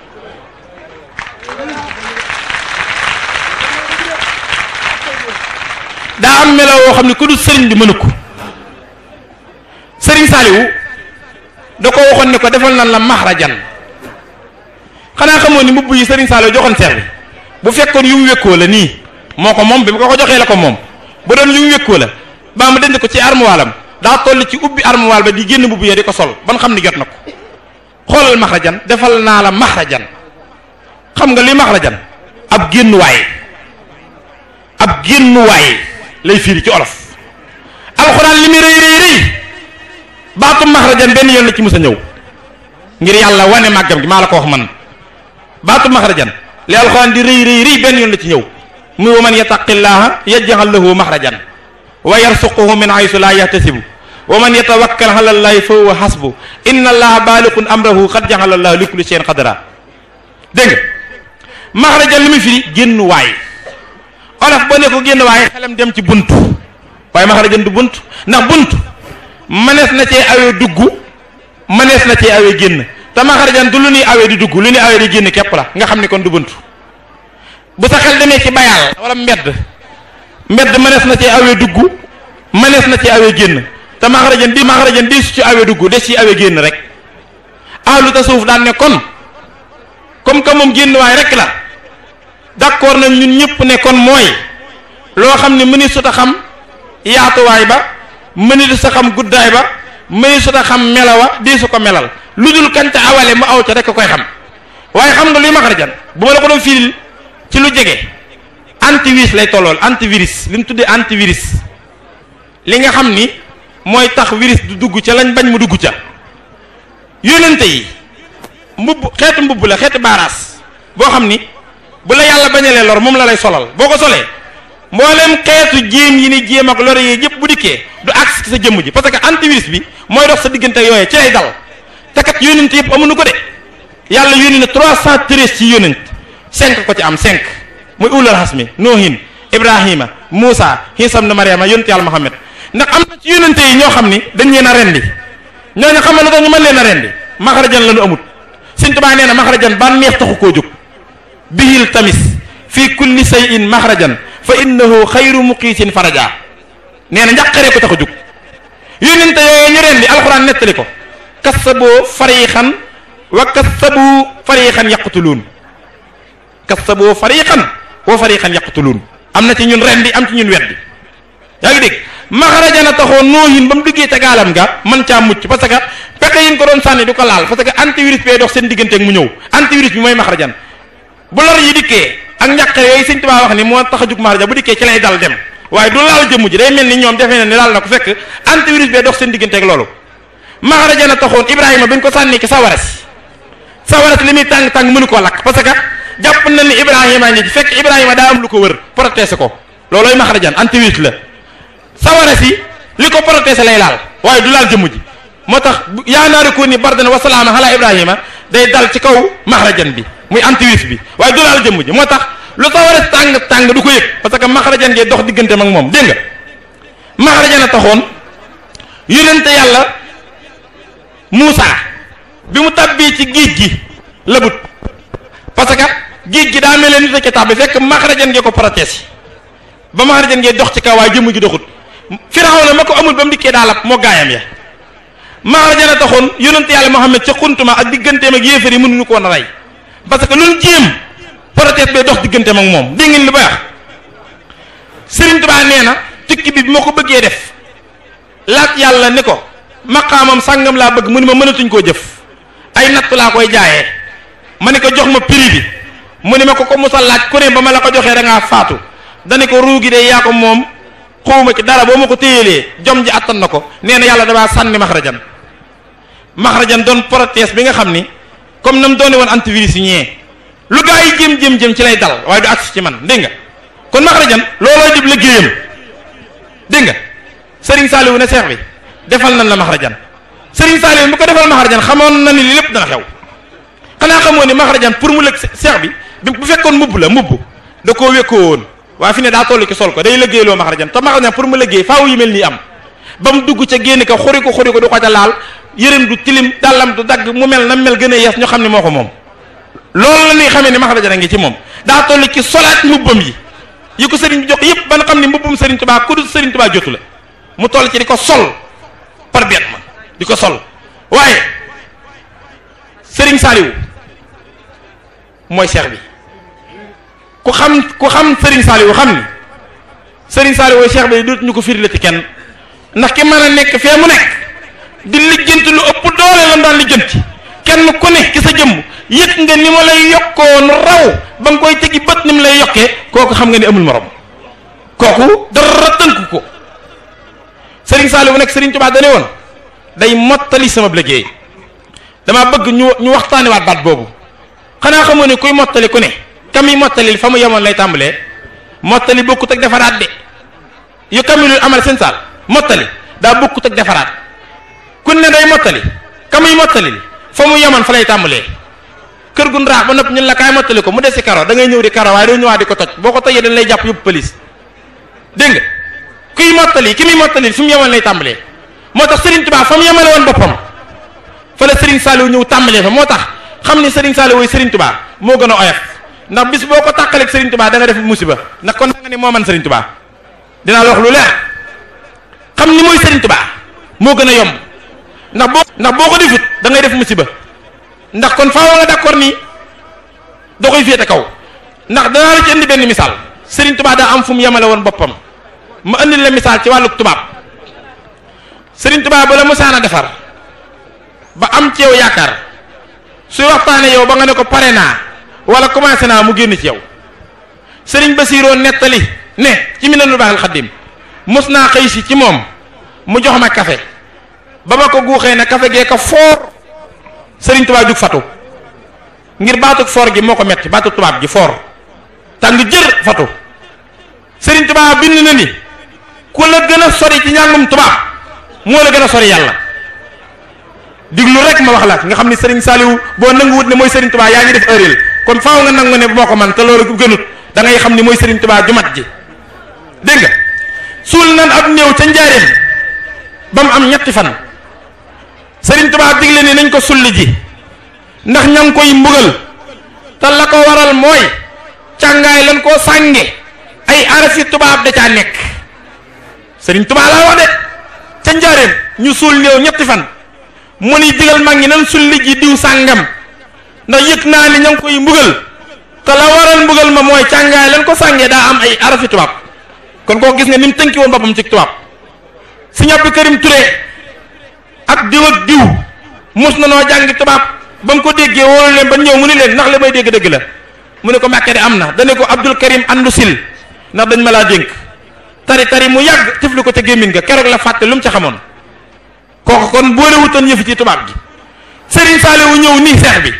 daa am melo woo xam ne ku dul Serigne bi mënu ko Serigne Saliou da ko waxoon ne ko defal nan la mahrajan xanaa xamoo ni mbubb yi Serigne Saliou joxoon seex bi bu fekkoon yu mu wékkoo la nii moo ko moom bi mu ko joxee la ko moom bu doon yu mu wékkoo la baa mu denc ko ci armuwaalam daa toll ci ubbi armuwaal ba di génn mbubb ya di ko sol ban xam ni jot na ko xoolal mahrajan defal naa la mahrajan xam nga li mahrajan ab génnuwaay lay firi ci olof alxuraan li muy rëy baatu mahrajan benn yoon la ci mës a ñëw ngir yàlla wane màggam gi maa la ko wax man baatu mahrajan li alxuraan di rëy benn yoon la ci ñëw muy wa man yattaqillaha yaj'al lahu mahrajan wa yarsuquhu min haythu la yahtasibu wa man yatawakkal ala allahi fa huwa hasbu inna allaha baaliqun amrahu qad ja'ala allahu li kulli shay'in qadra dégg nga maxrajan li muy firi génn waay olof boo ne ko génn waay xelam dem ci bunt waaye maxrajan du bunt ndax bunt mënees na cee awee dugg mënees na cee awee génn te maxrajan du lu ñuy awee di dugg lu ñuy awee di génn képp la nga xam ni kon du bunt bu sa xel demee ci bayal wala mbedd mënees na cee awee dugg mënees na cee awee génn te maxrajan di su ci awee dugg des ci awee génn rek ahlu tasawuf daan ne kon comme que moom génn waay rek la d'accord nañ ñun ñëpp ne kon mooy loo xam ne mëni sut a xam yaatuwaay ba mëni sa xam guddaay ba mëni sut a xam melawa di su ko melal lu dul kañ ca awale mu aw ca rek koy xam waaye xam nga luy maxrajan bu ma la ko doon firil ci lu jege antivirus lay tollool antivirus li mu tuddee antivirus li nga xam ni mooy tax virus du dugg ca lañ bañ mu dugg ca yónnante yi xeetu mbubb la xeetu baaraas boo xam ni bu la yàlla bañalee lor moom la lay solal boo ko solee mboolem xeetu jéem yi ni jéem ak lor yi yëpp bu dikkee du agsi ci sa jëmm ji parce que antivirus bi mooy dox sa diggante yooyee ci lay dal te kat yónnante yëpp amuñu ko de yàlla yónni na 313 ci yónnante 5 ko ci am 5 muy ulul hasmi Nuuhin Ibrahima Muusa Iisa ibn Maryama yónnante yàlla Muhammad ndax am na ci yónnante yi ñoo xam ni dañ leen a rendi ñooñu xam na tax ñu mën leen a rendi maxrajan la ñu amut Sëñ Tuubaa nee na maxrajan ba neex taxu koo jóg bihil tamis fi kulli shay'in maxrajan fa innahu xayru muqiisin faraja nee na njàqaree ko tax a jóg yónnente yooyu ñu rendi alxuraan nettali ko kassaboo fariqan wa kassabu fariqan yaqtuluun kassaboo fariqan wa fariqan yaqtuluun am na ci ñun rendi am ci ñun weddi yaa ngi dégg maxrajan a taxoo Noohin ba mu duggee ca gaalam ga man caa mucc parce que pexe yi ñu ko doon sànni du ko laal parce que antivirus bee dox seen digganteeg mu ñëw antivirus bi mooy maxrajan bu lor yi dikkee ak njàqare yooyu Sëñ Tuubaa wax ni moo tax a jug maxrajan bu dikkee ci lay dal dem waaye du laal jëmm ji day mel ni ñoom defee na ni laal na ko fekk antivirus bee dox seen digganteeg loolu maxrajan a taxoon Ibrahima bañ ko sànni ki sawara si li muy tàng-tàng mënu koo lakk parce que jàpp na ni Ibrahima ñi fekk Ibrahima daa am lu ko wër protéger ko loolooy maxrajan antivirus la sawara si li ko protéger lay laal waaye du laal jëmm ji moo tax yaa naari ko ni bardan wa salaama ala Ibrahima day dal ci kaw maxrajan bi muy antivirus bi waaye du laal jëmm ji moo tax lu sawara tàng du ko yëg parce que maxrajan ngee dox digganteem ak moom dégg nga maxrajan a taxoon yónnente yàlla Muusa bi mu tàbbee ci géej gi labut parce que géej gi daa mel ne nit a ca tàbbi fekk maxrajan ngee ko protéger ba maxrajan ngee dox ci kaw waaye jëmm ji doxut Firawna ma ko amul ba mu dikkee daa lab moo gaayam ya maxrajan a taxoon yónnente yàlla Muhammad ca xuntuma ak digganteem ak yéefar yi mënuñu ko woon a rey parce que loolu jéem protéger bee dox digganteem ak moom dégg ngeen li baax Sëriñ Tuubaa nee na tukki bi ma ko bëggee def laaj yàlla ni ko maqaamam sàngam laa bëgg mu ni ma mënatuñ koo jëf ay natt laa koy jaayee ma ni ko jox ma prix bi mu ni ma ko musal laaj ku ne ba ma la ko joxee da ngaa faatu dani ko ruugi de yaa ko moom xawma ci dara boo ma ko téyelee jom ji attan na ko nee na yàlla damaa sànni maxrajan doon protéger bi nga xam ni comme nam doone woon antivirus yi ñee lu gaa yi jëm ci lay dal waaye du agsi ci man dégg nga kon maxrajan loolooy dib liggéeyam dégg nga Serigne Saliou ne seex bi defal nañ la maxrajan Serigne Saliou bu ko defal maxrajan xamoon na ni li lépp dana xew xanaa xamoo ni maxrajan pour mu lëg seex bi bu fekkoon mbubb da koo wékkoo woon waaye fi ne daa toll ci sol ko day liggéeyloo maxrajan te maxrajan pour mu liggéey faaw yu mel nii am ba mu dugg ca génn ka xuri ko du ko ca laal yërëm du tilim dàllam du dagg mu mel na mel gën a yees ñu xam ne moo ko moom loolu la ñuy xamee ni maxrajan a ngi ci moom daa toll ci solaat mbubbam yi ko sëriñ bi jox yëpp ba nga xam ne mbubbam Sëriñ Tuubaa ku dul Sëriñ Tuubaa jotu la mu toll ci di ko sol par biet ma di ko sol waaye Sëriñ Saliou mooy seex bi ku xam Sëriñ Saliou xam ni Sëriñ Saliou mooy seex bi dootuñu ko firi la ci kenn ndax ki mën a nekk fee mu nekk di lijjanti lu ëpp doole la daan lijjanti kenn ku ne ci sa jëmm yëg nga ni ma lay yokkoon raw ba nga koy tegi bët ni mu lay yokkee kooku xam nga ni amul morom kooku dara tënk ko Sëriñ Saliou bu nekk Sëriñ Tuubaa dane woon day mottali sama liggéey dama bëgg ñu waxtaaniwaat baat boobu xanaa xamoo ne kuy mottali ku ne kami mottali fa mu yemoon lay tàmbalee mottali bokkut ak defaraat de yu kamilul amal seen saal mottali daa bokkut ak defaraat kun ne day mottali kamuy mottali fa mu yemoon fa lay tàmbalee kër gu raax ba nopp ñun la kaay mottali ko mu des si karo da ngay ñëw di karo waaye doo ñëwaat di ko toj boo ko tojee dañ lay jàpp yóbbu police dégg nga kuy mottali ki muy mottali fi mu yemal lay tàmbalee moo tax Serigne Touba fa mu yemale woon boppam fa la Serigne Saliou ñëw tàmbalee fa moo tax xam ni Serigne Saliou woy Serigne Touba moo gën a oyof ndax bis boo ko tàqaleeg Serigne Touba da nga def musiba ndax kon nga ni moo man Serigne Touba dinaa la wax lu leer xam ni mooy Serigne Touba moo gën a yomb ndax boo ko defut da ngay def musiba ndax kon faaw nga d'accord ni da koy féete kaw ndax danaa la ci indi benn misaal Serigne Touba daa am fu mu yemale woon boppam ma indi la misaal ci wàllu tubaab Serigne Touba ba la musaana defar ba am ci yow yaakaar suy waxtaane yow ba nga ne ko pare naa wala commencé naa mu génn ci yow Serigne Bassiroo nettali ne ci Minanul Baaxil Xaddim mos naa xëy si ci moom mu jox ma café ba ma ko guuxee ne café gee ko foor Serigne Touba jug fatu ngir baatug foor gi moo ko metti baatug tubaab gi foor tàng jër fatu Serigne Touba bind na ni ku la gën a sori ci njàngum tubaab moo la gën a sori yàlla diglu rek ma wax la nga xam ni Serigne Saliou boo nanguwut ne mooy Serigne Touba yaa ngi def erreur kon faaw nga nangu ne moo ko man te loolu gënut da ngay xam ni mooy Serigne Touba jumat ji dégg nga suul nan ab néew ca njaareem ba mu am ñetti fan Serigne Touba digle ni nañ ko sulli ji ndax ña ngi koy mbugal te la ko waral mooy càngaay lan koo sànge ay arafi tubaab da caa nekk Serigne Touba laa wax de ca njaareem ñu suul néew ñetti fan mu ni digal mag ñi nan sulli ji diw sàngam ndax yëg naa ni ña ngi koy mbugal te la waral mbugal ma mooy càngaay lan ko sàngee daa am ay arafi tubaab kon koo gis nga ni mu tënki woon boppam ci tubaab Sëriñ Abdou Karim Touré ak diw mus na noo jàngi tubaab ba mu ko déggee wóolu leen ba ñëw mu ni leen ndax li may dégg dëgg la mu ne ko Mbàkke de am na dane ko Abdul Karim andu sil ndax dañ ma laa dénk tari mu yàgg tifli ko ca gémmiñ ga keroog la fàtte lu mu ca xamoon kooku kon boole wutoon yëfi ci tubaab gi Serigne Saliou ñëw nii seex bi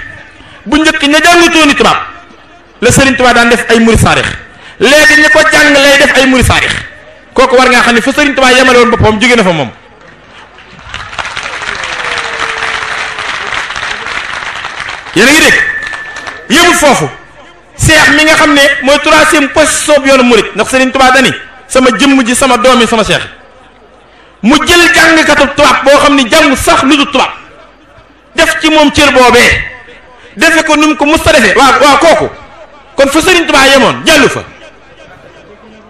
bu njëkk ña jàngutooni tubaab la Serigne Touba daan def ay murid saarix léegi ñi ko jàng lay def ay murid saarix kooku war ngaa xam ne fa Serigne Touba yemale woon boppam jóge na fa moom yéen a ngi dégg yëmul foofu seex mi nga xam ne mooy troisième position bi yoonu murid ndax Serigne Touba dani sama jëmm ji sama doom yi sama seex mu jël jàngkatu tubaab boo xam ni jàngu sax lu du tubaab def ci moom cër boobee defe ko nu mu ko musta defee waaw kooku kon fa Serigne Touba yemoon jàllu fa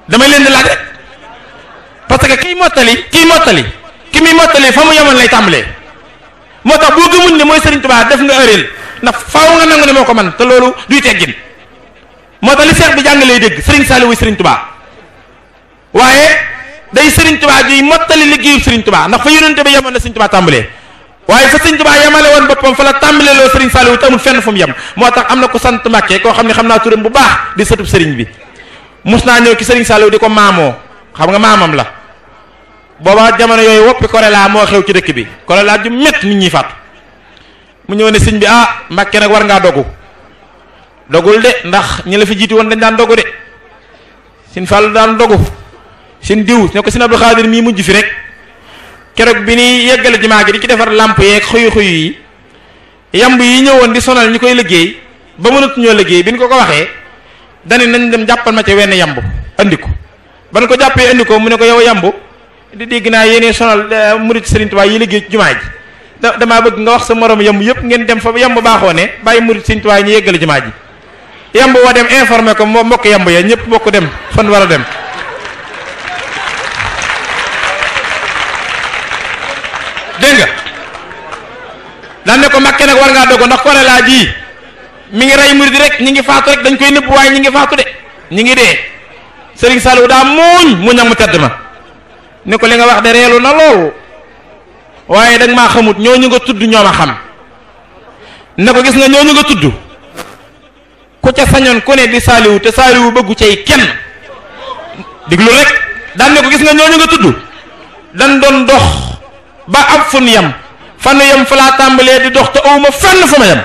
damay leen di laaj rek parce que ki muy mottali fa mu yemoon lay tàmbalee moo tax boo gëmul ne mooy Serigne Touba def nga ëreel ndax faaw nga nangu ne moo ko man te loolu duy teggin moo tax li seex bi jàng lay dégg Serigne Saliou wuy Serigne Touba waaye day Serigne Touba ji mottali liggéeyu Serigne Touba ndax fa yonente bi yemoon na Serigne Touba tàmbalee waaye fa Serigne Touba yemale woon boppam fa la tàmbalee loo Serigne Saliou tamul fenn fu mu yem moo tax am na ko sant Mbàkke koo xam ne xam naa turam bu baax di sëtub Serigne bi mus naa ñëw ci Serigne Saliou di ko maamoo xam nga maamam la booba jamono yooyu woppi choléra moo xew ci dëkk bi choléra ju métti nit ñi faatu mu ñëw ne sëñ bi Mbàkke nag war ngaa dogul de ndax ñi la fi jiitu woon dañ daan dogu de sin Fallu daan dogu sin diw ne ko sin Abdou Khadir mii mujj fi rek keroog bi ni yeggale jumaa gi di ci defar lamp yeeg xuyu yi yamb yi ñëwoon di sonal ñi koy liggéey ba mënut ñoo liggéey bi ñu ko waxee dani nañ dem jàppal ma ca wenn yamb andi ko ba ñu ko jàppee andi ko mu ne ko yow yamb di dégg naa yéenee sonal murid Serigne Touba yi liggéey ci jumaa ji damaa bëgg nga wax sa morom yamb yëpp ngeen dem fa yamb baaxoo ne bàyyi murid Serigne Touba yi ñu yeggale jumaa ji yamb wa dem informé ko moo mbokk yamb ya ñëpp bokk dem fan war a dem dégg nga daan ne ko Mbàkke nag war ngaa dogo ndax choléra ji mi ngi rey murid rek ñi ngi faatu rek dañ koy nëbb waaye ñi ngi faatu de ñi ngi dee Serigne Saliou daa muñam mu tedd ma ne ko li nga wax de reelu na lool waaye danga maa xamut ñooñu nga tudd ñoo ma xam ne ko gis nga ñooñu nga tudd ku ca sañoon ku ne di Saliou te Saliou bëggu cay kenn diglu rek daan ne ko gis nga ñooñu nga tudd dan doon dox ba ab fun yam fanu yam fa laa tàmbalee di dox te awuma fenn fu ma yam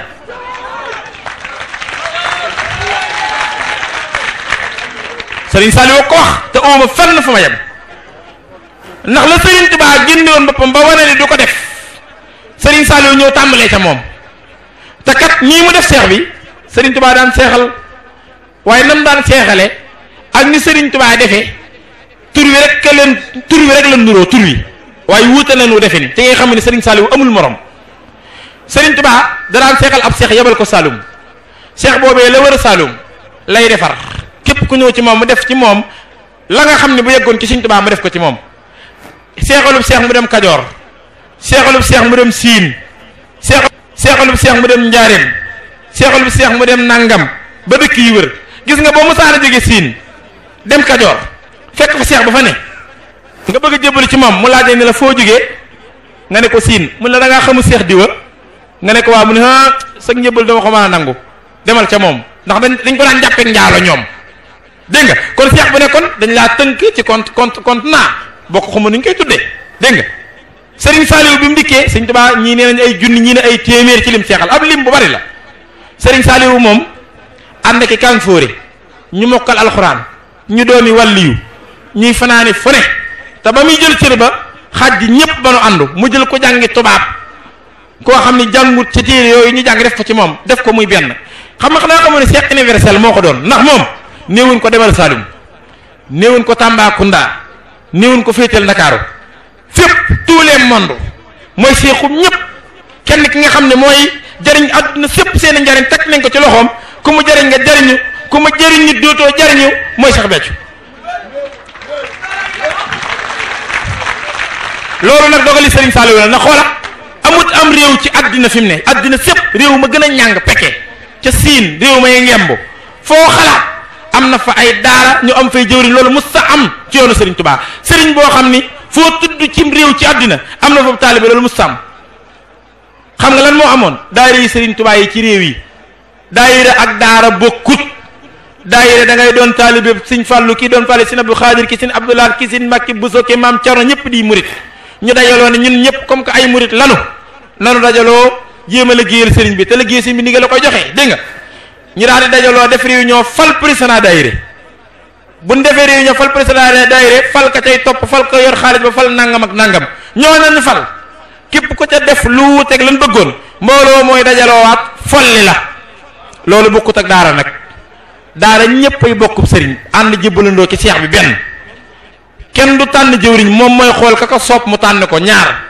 Serigne Saliou ko wax te awuma fenn fu ma yam ndax la Serigne Touba génne woon boppam ba wane ni du ko def Serigne Saliou ñëw tàmbalee ca moom te kat nii mu def seex bi Serigne Touba daan seexal waaye nam daan seexale ak ni Serigne Touba defee tur wi rek la nuroo tur wi waaye wuute nañu defe ni te ngay xam ne Serigne Saliou amul morom Serigne Touba da daan seexal ab seex yebal ko Saloum seex boobee la wër a Saloum lay defar képp ku ñëw ci moom mu def ci moom la nga xam ne bu yeggoon ci Serigne Touba mu def ko ci moom seexalub seex mu dem Kajoor seexalub seex mu dem Siin seexalub seex mu dem Njaareem seexalub seex mu dem Nangam ba dëkk yi wër gis nga boo musaana jóge Siin dem Kajoor fekk fa seex ba fa ne nga bëgg a jébbalu ci moom mu laajee ne la foo jógee nga ne ko Siin mun la da ngaa xamul seex diwa nga ne ko waa mu ne ah sa njëbbal dama ko mën a nangu demal ca moom ndax dañ ko daan jàppee njaalo ñoom dégg nga kon seex bu ne kon dañ laa tënk ci compte naa boo ko xamul ni ñu koy tuddee dégg nga Serigne Saliou bi mu dikkee Serigne Touba ñii nee nañ ay junni ñii ne ay téeméer ci lim seexal ab lim bu bari la Serigne Saliou moom ànd ki kan fóore ñu mokkal alxuraan ñu doomi wàlliyu ñuy fanaani fu ne te ba muy jël cër ba xaaj ji ñëpp ba nu àndu mu jël ko jàngi tubaab koo xam ne jàngut ci téere yooyu ñu jàng def ko ci moom def ko muy benn xam nga xanaa xamoon ne Cheikh universel moo ko doon ndax moom néewuñ ko demal Saloum néewuñ ko Tambacounda néewuñ ko féetal Ndakaaru fépp tous les mondes mooy seexum ñëpp kenn ki nga xam ne mooy jariñ àdduna sépp seen i njariñ teg nañ ko ci loxoom ku mu jariñ nga jariñu ku mu jariñ nit dootoo jariñu mooy Cheikh Béthio loolu nag dogali Serigne Saliou la na xoola amut am réew ci àddina fi mu ne àddina sépp réew ma gën a ñàng pekke ca Siin réew may ngemb foo xalaat am na fa ay daara ñu am fay jëwriñ loolu mus sa am ci yoonu Serigne Touba Serigne boo xam ni foo tudd cim réew ci àddina am na foofu taalibe loolu mus sa am xam nga lan moo amoon daayira yi Serigne Touba yi ci réew yi daayira ak daara bokkut daayira da ngay doon taalibe Sëñ Fallu kii doon fale Sëñ Abdou Khadir ki Sëñ Abdoulaye ki Sëñ Mbàkke Buso ki Maam Cerno ñëpp di murit ñu dajaloo ne ñun ñëpp comme que ay murit nanu dajaloo jéem a liggéeyal sëriñ bi te liggéey sëriñ bi ni nga la koy joxee dégg nga ñu daal di dajaloo def réunion fal président daayira buñ defee réunion fal président daayira fal ka cay topp fal ko yor xaalis ba fal nangam ak nangam ñoo nañu fal képp ko ca def lu wuuteeg lan bëggoon mbooloo mooy dajaloowaat folli la loolu bokkut ak daara nag daara ñëpp ay bokkub sëriñ ànd jébbalandoo ci seex bi benn kenn du tànn jëwriñ moom mooy xool ka ko soob mu tànn ko ñaar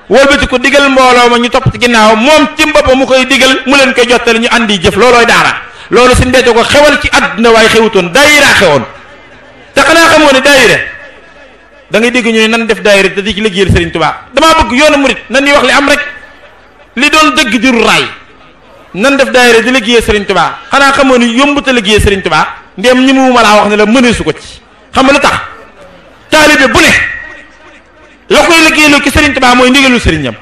wëlbati ko digal mbooloo ma ñu topp ci ginnaaw moom ci boppam mu koy digal mu leen koy jottali ñu andi jëf loolooy daara loolu Sëñ Béthio ko xewal ci àdduna waaye xewutoon daayira xewoon te xanaa xamoo ne daayira da ngay dégg ñu ne nan def daayira te di ci liggéeyal Serigne Touba damaa bëgg yoonu murit nan ñuy wax li am rek li doon dëgg juru raay nan def daayira di liggéeyal Serigne Touba xanaa xamoo ni yombuta liggéeyal Serigne Touba ndéem ñi mu ma laa wax ne la mëneesu ko ci xam nga lu tax taalibe bu ne la koy liggéeyaloo ci Serigne Touba mooy ndigalul sëriñam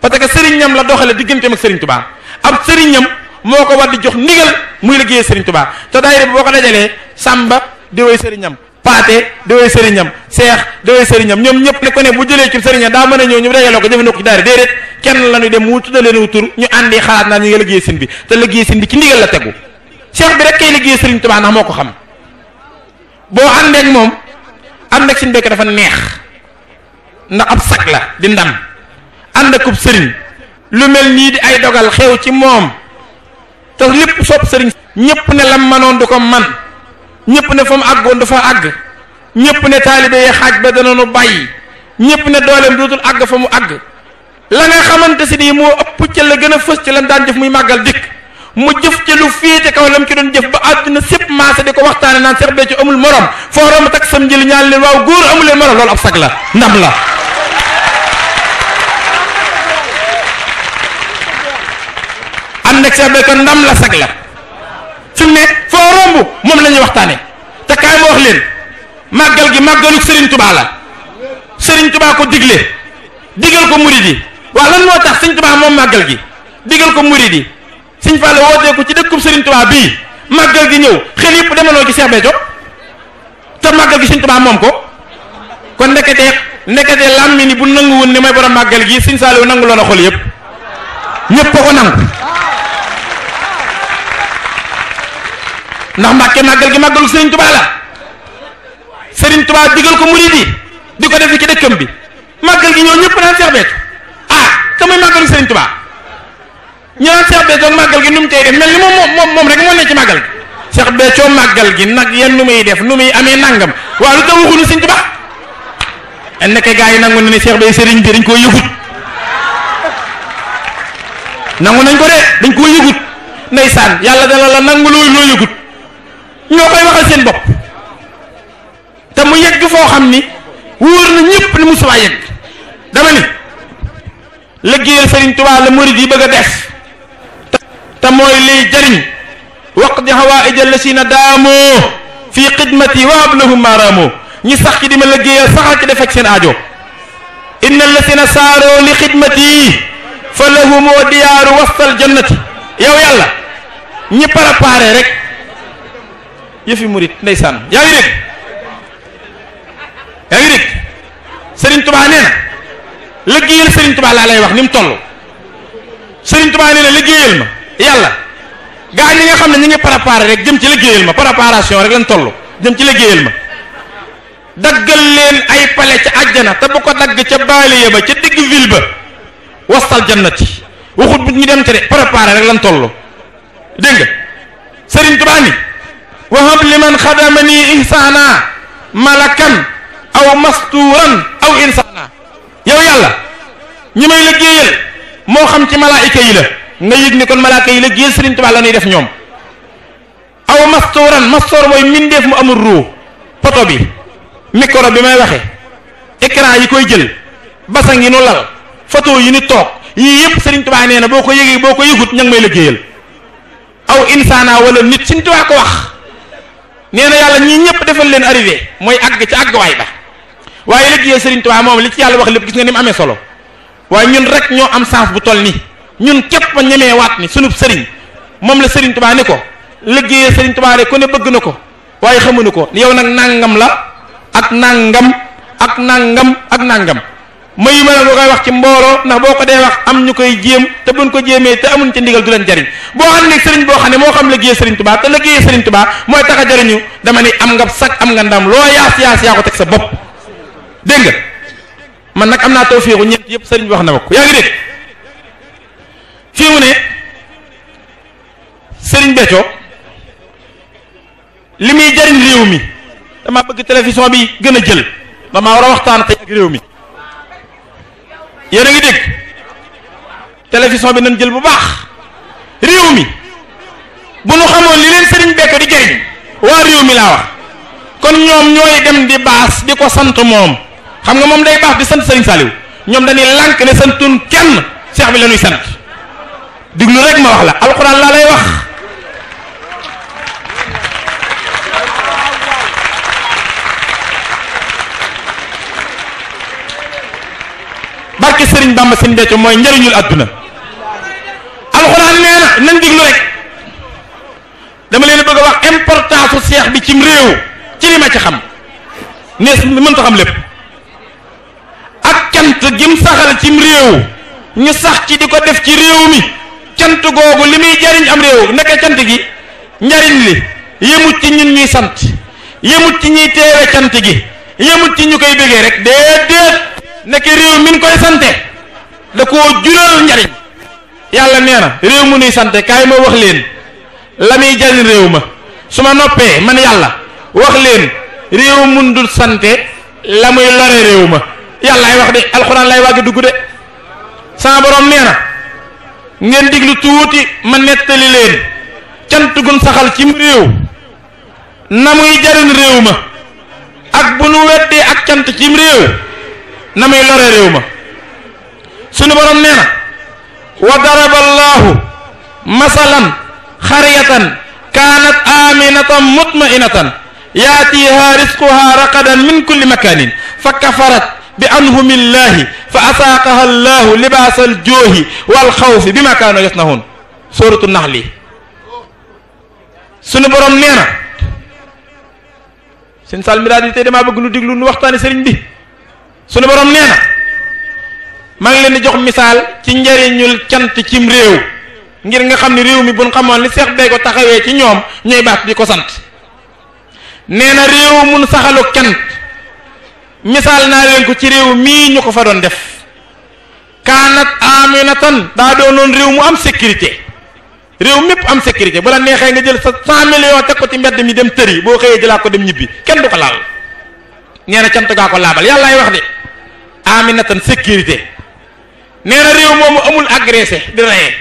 parce que sëriñam la doxale digganteem ak Serigne Touba ab sëriñam moo ko war di jox ndigal muy liggéeyal Serigne Touba te daayira bi boo ko dajalee Samba di woy sëriñam Paate di woy sëriñam Seex di woy sëriñam ñoom ñëpp ne ko ne bu jëlee ci sëriñam daa mën a ñëw ñu dajaloo ko jëfandikoo ci daayira déedéet kenn la ñuy dem mu tuddalee nu tur ñu àndi xalaat naa ñu nga liggéey sin bi te liggéey sin bi ci ndigal la tegu Cheikh bi rek kay liggéey Serigne Touba ndax moo ko xam boo àndeek moom ànd ak Sëñ Béthio dafa neex ndax ab sag la di ndam ànd akub sëriñ lu mel nii di ay dogal xew ci moom te lépp sopp sëriñ ñëpp ne lam manoon du ko man ñëpp ne fa mu àggoon dafa àgg ñëpp ne taalibe yi xaaj ba danoonu bàyyi ñëpp ne dooleem dootul àgg fa mu àgg la nga xamante si nii moo ëpp ca la gën a fës ci lam daan jëf muy màggal dikk mu jëf ca lu féete kaw lam ci doon jëf ba àdduna sépp maase di ko waxtaane naan Cheikh Béthio amul morom foo romb tak sam njëli ñaan leen waaw góor amul leen morom loolu ab sag la ndam la am nag Cheikh Béthio ndam la sag la fi mu ne foo romb moom la ñuy waxtaane te kaay ma wax leen màggal gi màggaluk Serigne Touba la Serigne Touba ko digal ko murid yi waaw lan moo tax Serigne Touba moom màggal gi digal ko murid yi Sëñ Fallu wootee ko ci dëkkub Serigne Touba bii màggal gi ñëw xel yëpp demaloo ci Cheikh Béthio te màggal gi Sëñ Touba moom ko kon ndekete làmmi ni bu nangu woon ne may borom màggal gi Sëñ Saliou nangu loon a xol yëpp ñëpp ko nangu ndax Mbàkke màggal gi màggalu Serigne Touba la Serigne Touba digal ko murid yi di ko def ci dëkkam bi màggal gi ñëw ñëpp naan Cheikh Béthio ah te muy màggalu Serigne Touba ñu naan Cheikh Béthio màggal gi nu mu tey def mel ni moom rek moo ne ci màggal gi Cheikh Béthio màggal gi nag yan nu muy def nu muy amee nangam waaw lu tax waxuñu Sëriñ Tuubaa nekke gaa yi nangu na ne Cheikh Béthio sëriñ bi dañ koo yëgut nangu nañ ko de dañ koo yëgut ndeysaan yàlla dala la nangu loolu loo yëgut ñoo koy waxal seen bopp te mu yegg foo xam ni wóor na ñëpp ni mu subaa yegg dama ni liggéeyal Sëriñ Tuubaa la murid yi bëgg a def te mooy liy jariñ waqdi hawaa'ij allasina daamoo fii xidmati wa ablahum maaraamoo ñi sax ci di ma liggéeyal saxal ci def ak seen aajo inna allasina saaroo li xidmati fa lahumoo diyaaru wastal jannati yow yàlla ñi préparé rek yëfi murid ndeysaan yaa ngi dégg Sëriñ Tuubaa nee na liggéeyal Sëriñ Tuubaa laa lay wax ni mu toll Sëriñ Tuubaa nee na liggéeyal ma yàlla gaa ñi nga xam ne ñu ngi préparé rek jëm ci liggéeyal ma préparation rek lañ toll jëm ci liggéeyal ma daggal leen ay pale ca àjjana te bu ko dagg ca baaliya ba ca digg ville ba wastal jannati waxut bu ñu dem ca de préparé rek lañ toll dégg nga Sëriñ Tuubaa ni wahab liman xadamani ihsaana malakan aw mastuuran aw insaana yow yàlla ñi may liggéeyal moo xam ci malaayika yi la nga yëg ni kon malaaka yi liggéeyal Sëriñ Tuubaa la ñuy def ñoom aw mastuuran mastuur mooy mindeef mu amul ruu poto bi micro bi may waxe écran yi koy jël basang yi nu lal photo yi ni toog yii yëpp Sëriñ Tuubaa nee na boo ko yëgee boo ko yëgut ña ngi may liggéeyal aw insaana wala nit Sëriñ Tuubaa ko wax nee na yàlla ñii ñëpp defal leen arrivé mooy àgg ci àggwaay ba waaye liggéeyal Sëriñ Tuubaa moom li ci yàlla wax lépp gis nga ni mu amee solo waaye ñun rek ñoo am chance bu toll nii ñun képp a ñemee waat ni sunub sëriñ moom la Sëriñ Tuubaa ni ko liggéeyal Sëriñ Tuubaa rek ku ne bëgg na ko waaye xamuñu ko yow nag nangam la ak nangam ak nangam ak nangam mayu ma la nga koy wax ci mbooloo ndax boo ko dee wax am ñu koy jéem te buñ ko jéemee te amuñ ci ndigal du leen jariñ boo xam ne sëriñ boo xam ne moo xam liggéeyal Sëriñ Tuubaa te liggéeyal Sëriñ Tuubaa mooy tax a jariñu dama ni am nga sag am nga ndam loo yaas yaa ko teg sa bopp dégg nga man nag am naa tawfeexu ñeent yëpp sëriñ bi wax na ma ko yaa ngi dégg fii mu ne Sëriñ Béthio li muy jariñ réew mi dama bëgg télévision bi gën a jël dama war a waxtaan tey ak réew mi yéen a ngi dégg télévision bi nañ jël bu baax réew mi bu nu xamoon li leen Sëriñ Béthio di jariñ waa réew mi laa wax kon ñoom ñooy dem di baas di ko sant moom xam nga moom day baax di sant Sëriñ Saliou ñoom dañuy lànk ne santun kenn seex bi la ñuy sant diglu rek ma wax la alxuraan laa lay wax barke Sëriñ Bamba Sëriñ Béthio mooy njariñul àdduna alxuraan nee na nañ diglu rek dama leen bëgg a wax importance su seex bi cim réew ci li ma ci xam nees mënta xam lépp ak cant gim saxal cim réew ñu sax ci di ko def ci réew mi cant googu li muy jariñ am réew ndeke cant gi njariñ li yemut ci ñun ñuy sant yemut ci ñuy teewe cant gi yemut ci ñu koy bëggee rek déedéet nekk réew min koy sante da koo jural njariñ yàlla nee na réew mu nuy sante kaay ma wax leen la muy jariñ réew ma su ma noppee man yàlla wax leen réew mun dul sante la muy lore réew ma yàllaay wax de alxuraan lay wàgg dugg de sama borom nee na ngeen diglu tuuti ma nettali leen cant gun saxal cim réew na muy jariñ réew ma ak bu nu weddee ak cant cim réew na muy lore réew ma sunu borom nee na wa daraba allahu masalan xaryatan kaanat aminatan mutmainatan yaatiha risquha raqadan min kulli makanin fa kafarat bi anhumi llahi fa asaaqaha allahu libaasa aljoohi wal xawfi bima kaanu yasnahun suratu naxli sunu borom nee na seen sal mi daal di tey damaa bëgg nu diglu nu waxtaane sëriñ bi sunu borom nee na maa ngi leen di jox misaal ci njariñul cant cim réew ngir nga xam ne réew mi buñ xamoon li Seex Béthio taxawee ci ñoom ñooy baat di ko sant nee na réew mun saxalu cant misaal naa leen ko ci réew mii ñu ko fa doon def kaanat aminatan daa doonoon réew mu am sécurité réew mépp am sécurité bu la neexee nga jël sa 100 millions teg ko ci mbedd mi dem tëri boo xëyee jëlaat ko dem ñibbi kenn du ko laal nee na cant gaa ko laabal yàllaay wax de aminatan sécurité nee na réew moomu amul agressé di reyee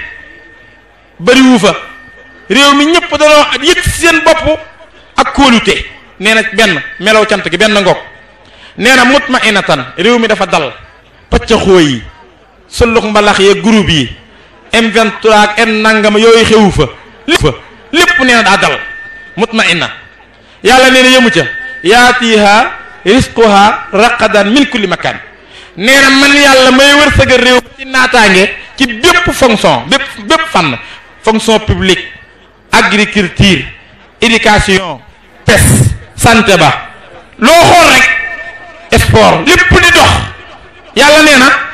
bëriwu fa réew mi ñëpp danoo yëg seen bopp ak kóolute nee na benn melow cant gi benn ngoog nee na mutmainatan réew mi dafa dal paccaxoo yi sullux mbalax yee groupe yi M23 ak en nangam yooyu xewu fa lépp nee na daa dal mutmaina yàlla nee na yëmu ca yaatiha risquha raqadan min kulli makan nee na man yàlla may wërsëgal réew ci naataange ci bépp fonction bépp fànn fonction publique agriculture éducation pêche santé ba loo xool rek sport lépp di dox yàlla nee na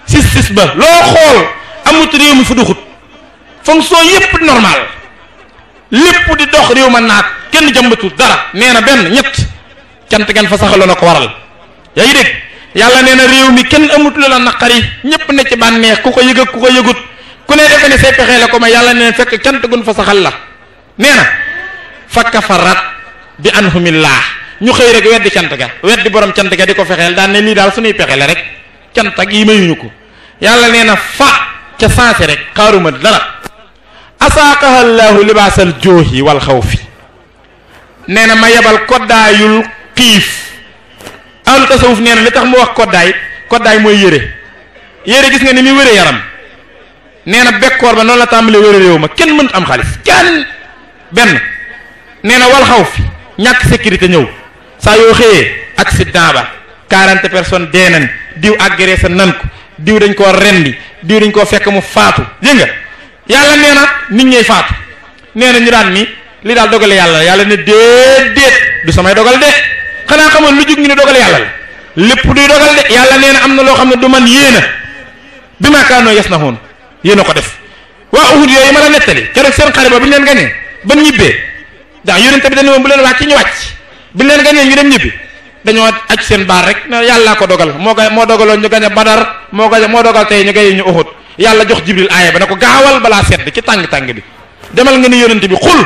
sis ba loo xool amut réew mi fu duxut fonction yépp normal lépp di dox réew ma naat kenn jëmbatu dara nee na benn ñett cant gan fa saxaloon na ko waral yaa ngi dégg yàlla nee na réew mi kenn amut lu la naqari ñépp ne ci bànneex ku ko yëg ak ku ko yëgut ku ne defe ne say pexe la ko may yàlla nee na fekk cant gun fa saxal la nee na fa kafarat bi anhumillah ñu xëy rek weddi cant ga weddi borom cant ga di ko fexeel daan ne lii daal suñuy pexe la rek cant ak yi mayuñu ko yàlla nee na fa ca sensé rek xaaruma dara asaaqaha llaahu libaasal joohi wal xawfi nee na ma yebal koddaayul xiif ahlu tasawuf nee na li tax mu wax koddaay mooy yére gis nga ni muy wére yaram nee na bekkoor ba noonu la tàmbalee wére réew ma kenn mënut am xaalis kenn benn nee na wal xawfi ñàkk sécurité ñëw saa yoo xëyee accident ba 40 personnes dee nañ diw agressé nan ko diw dañ koo rendi diw dañ koo fekk mu faatu dégg nga yàlla nee na nit ñey faatu nee na ñu daan ni li daal dogale yàlla ne déedéet du samay dogal de xanaa xamoon lu jug ñu ne dogal yàlla la lépp duy dogal de yàlla nee na am na loo xam ne du man yéena bi ma kaanoo yes na xoon yéena ko def waa Uhud yooyu ma la nettali keroog seen xare ba bi ñu leen gañee ban ñibbee ndax yonent bi dañu woon bu leen wàcc ñu wàcc bi ñu leen gañee ñu dem ñibbi dañoo aj seen baar rek ne yàllaa ko dogal moo dogaloon ñu gañe Badar moo dogal tey ñu gañe ñu Uhud yàlla jox Jibril aaya ba ne ko gaawal balaa sedd ci tàng-tàng bi demal nga ni yonent bi xul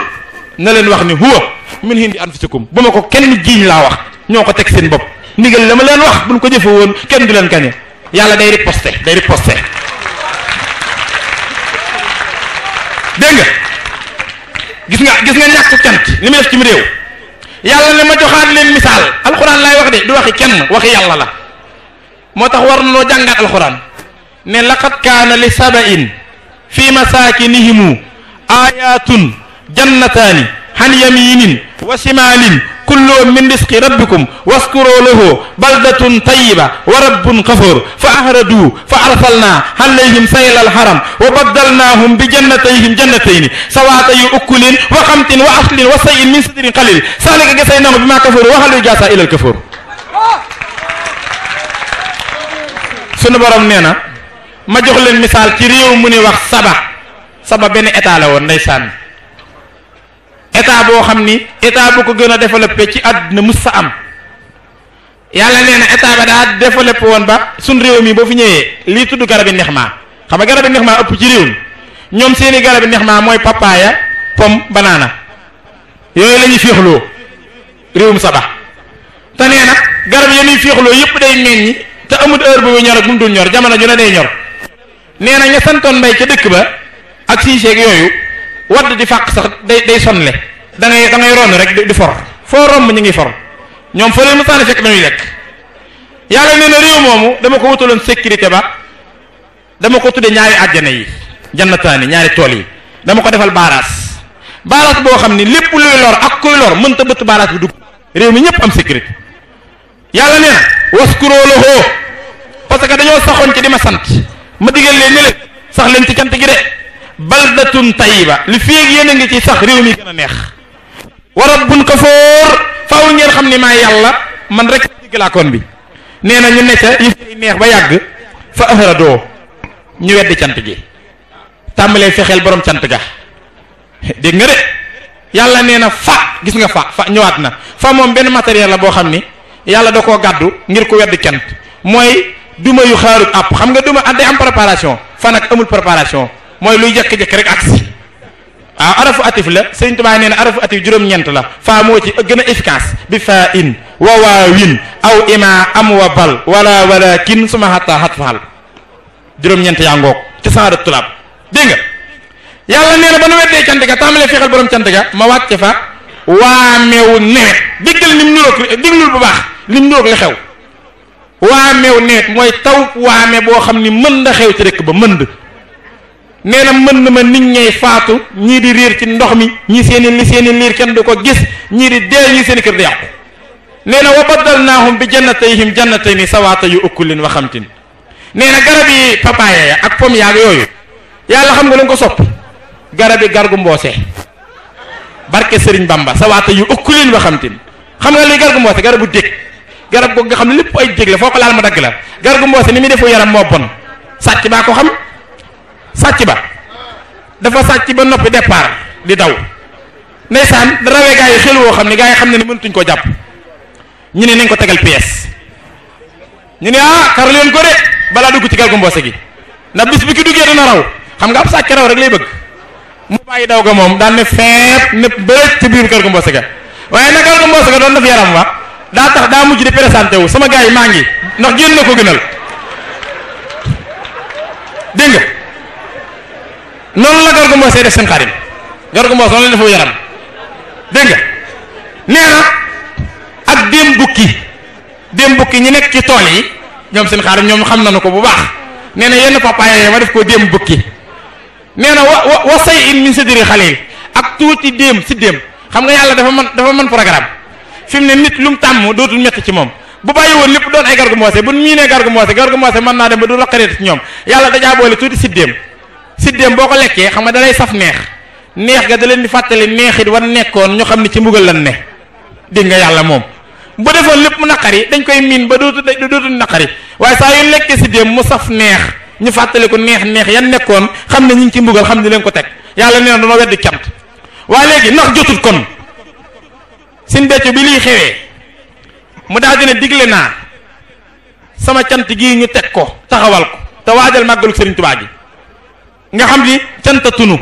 na leen wax ni huwa min hindi anfusikum bu ma ko kenn jiiñ laa wax ñoo ko teg seen bopp ndigal la ma leen wax buñ ko jëfe woon kenn du leen gañe yàlla day riposte dégg nga gis nga ñàkk cant li mu def ci mu réew yàlla ne ma joxaat leen misaal alxuraan laay wax de du waxi kenn waxi yàlla la moo tax war na noo jàngaat alxuraan ne laqad kaana li sabain fi masakinihimu ayatun jannataani han yaminin wa shimalin kullu min rizqi rabbikum waskuru lahu baldatun tayyiba wa rabbun ghafur fa ahradu fa arsalna alayhim sayla alharam wa baddalnahum bi jannatayhim jannatayn sawatay ukulin wa khamtin wa aslin wa sayyin min sidrin qalil salika gasaynahum bima kafaru wa hal jasa ila alkafur sunu borom nee na ma jox leen misaal ci réew mu ni wax saba benn état la woon ndeysaan état boo xam ni état bu ko gën a développé ci àdduna mus sa am yàlla nee na état ba daa développé woon ba suñ réew mi boo fi ñëwee lii tudd garabi neex maa xam nga garabi neex maa ëpp ci réew mi ñoom seeni garabi neex maa mooy papaaya pomme banana yooyu la ñuy féexloo réewum saba te nee na garab yi ñuy féexloo yëpp day meññi te amul heure bu ñor ak bu mu dul ñor jamono ju ne day ñor nee na ña santoon mbay ca dëkk ba ak siiseeg yooyu wadd di fàq sax day sonle da ngay ronn rek di for foo romb ñu ngi for ñoom foo leen mësaane fekk dañuy lekk yàlla nee na réew moomu dama ko wutaloon sécurité ba dama ko tudde ñaari àjjana yi jannataani ñaari tool yi dama ko defal baaraas boo xam ni lépp luy lor ak kuy lor mënta bëtt baaraas bi dugg réew mi ñëpp am sécurité yàlla nee na waskuroo lahu parce que dañoo saxoon ci di ma sant ma digal leen ne leen sax leen ci cant gi de baldatun tayyiba li féeg yéen a ngi ci sax réew mi gën a neex wa rabbun kafoor faaw ngeen xam ni maa yàlla man rek diggalaakoon bi nee na ñu ne ca yi fay neex ba yàgg fa ahradoo ñu weddi cant gi tàmbalee fexeel borom cant ga dégg nga de yàlla nee na gis nga fa ñëwaat na fa moom benn matériel la boo xam ni yàlla da koo gàddu ngir ko weddi cant mooy duma yu xaarut àpp xam nga duma day am préparation fa nag amul préparation mooy luy jekk-jekk rek agsi waaw arafu atif la Sëriñ Tuubaa nee na arafu atif juróom-ñeent la faa moo ci gën a efficace bi faa in wa waawin aw ima am wa bal wala walakin suma xatta xat faal juróom-ñeent yaa ngoog ci saada tulaab dégg nga yàlla nee na ba nu weddee cant ga tàmbalee fexeel borom cant ga ma wàcce fa waameewu nawet déggal lim nuroog déglul bu baax lim nuroog la xew waameew nawet mooy taw waame boo xam ni mënd xew ci dëkk ba mënd nee na mënd ma nit ñey faatu ñii di riir ci ndox mi ñii seeni liir kenn du ko gis ñii di dee ñii seeni kër di yàqu nee na wa baddalnaahum bi jannatayhim jannatayni sawaata yu ukulin wa xamtin nee na garab yi papaaya ya ak pom yaag yooyu yàlla xam nga lu nga ko sopp garab yi gargu mboose barke Sëriñ Bamba sawaata yu ukulin wa xamtin xam nga luy gargu mboose garabu dég garab googu nga xam ne lépp ay dég la foo ko laal ma dagg la gargu mboose ni muy defu yaram moo bon sàcc baa ko xam sàcc ba dafa sàcc ba noppi départ di daw ndeysaan rawee gaa yi xel woo xam ne gaa yi xam ne ni mëntuñ koo jàpp ñu ne nañ ko tegal pièce ñu ne kar leen ko de balaa dugg ci gargu mboose gi ndax bis bi ki duggee dana raw xam nga ab sàcc raw rek lay bëgg mu bàyyi daw ga moom daan ne feet ne bërëj ci biir gargu mboose ga waaye nag gargu mboose ga doon def yaram wa daa tax daa mujj di présenté wu sama gars yi maa ngi ndax génn na ko gënal dégg nga noonu la gargu mboose def seen xarit gargu mboose noonu la defu yaram dégg nga nee na ak déem bukki ñi nekk ci tool yi ñoom seen xarit ñoom xam nañu ko bu baax nee na yenn papaaya ma def ko déem bukki nee na wa say in min sidri xalil ak tuuti déem si déem xam nga yàlla dafa mën programme fi mu ne nit lu mu tàmm dootul métti ci moom bu bàyyi woon lépp doon ay gargu mboose bu mii nee gargu mboose mën naa dem ba du laqareet ci ñoom yàlla dajaa boole tuuti siddéem boo ko lekkee xam nga da lay saf neex ga da leen di fàttali neexit war nekkoon ñu xam ne ci mbugal lan ne dégg nga yàlla moom bu defoon lépp mu naqari dañ koy miin ba dootu naqari waaye saa yu lekkee siddéem mu saf neex ñu fàttali ko neex yan nekkoon xam ne ñu ngi ci mbugal xam ne leen ko teg yàlla nee na dañoo weddi cant waaye léegi ndax jotut kon sin becco bi liy xewee mu daal dina digle naa sama cant gii ñu teg ko taxawal ko te waajal màggalu Sëriñ Tuubaa gi nga xam ni canta tunu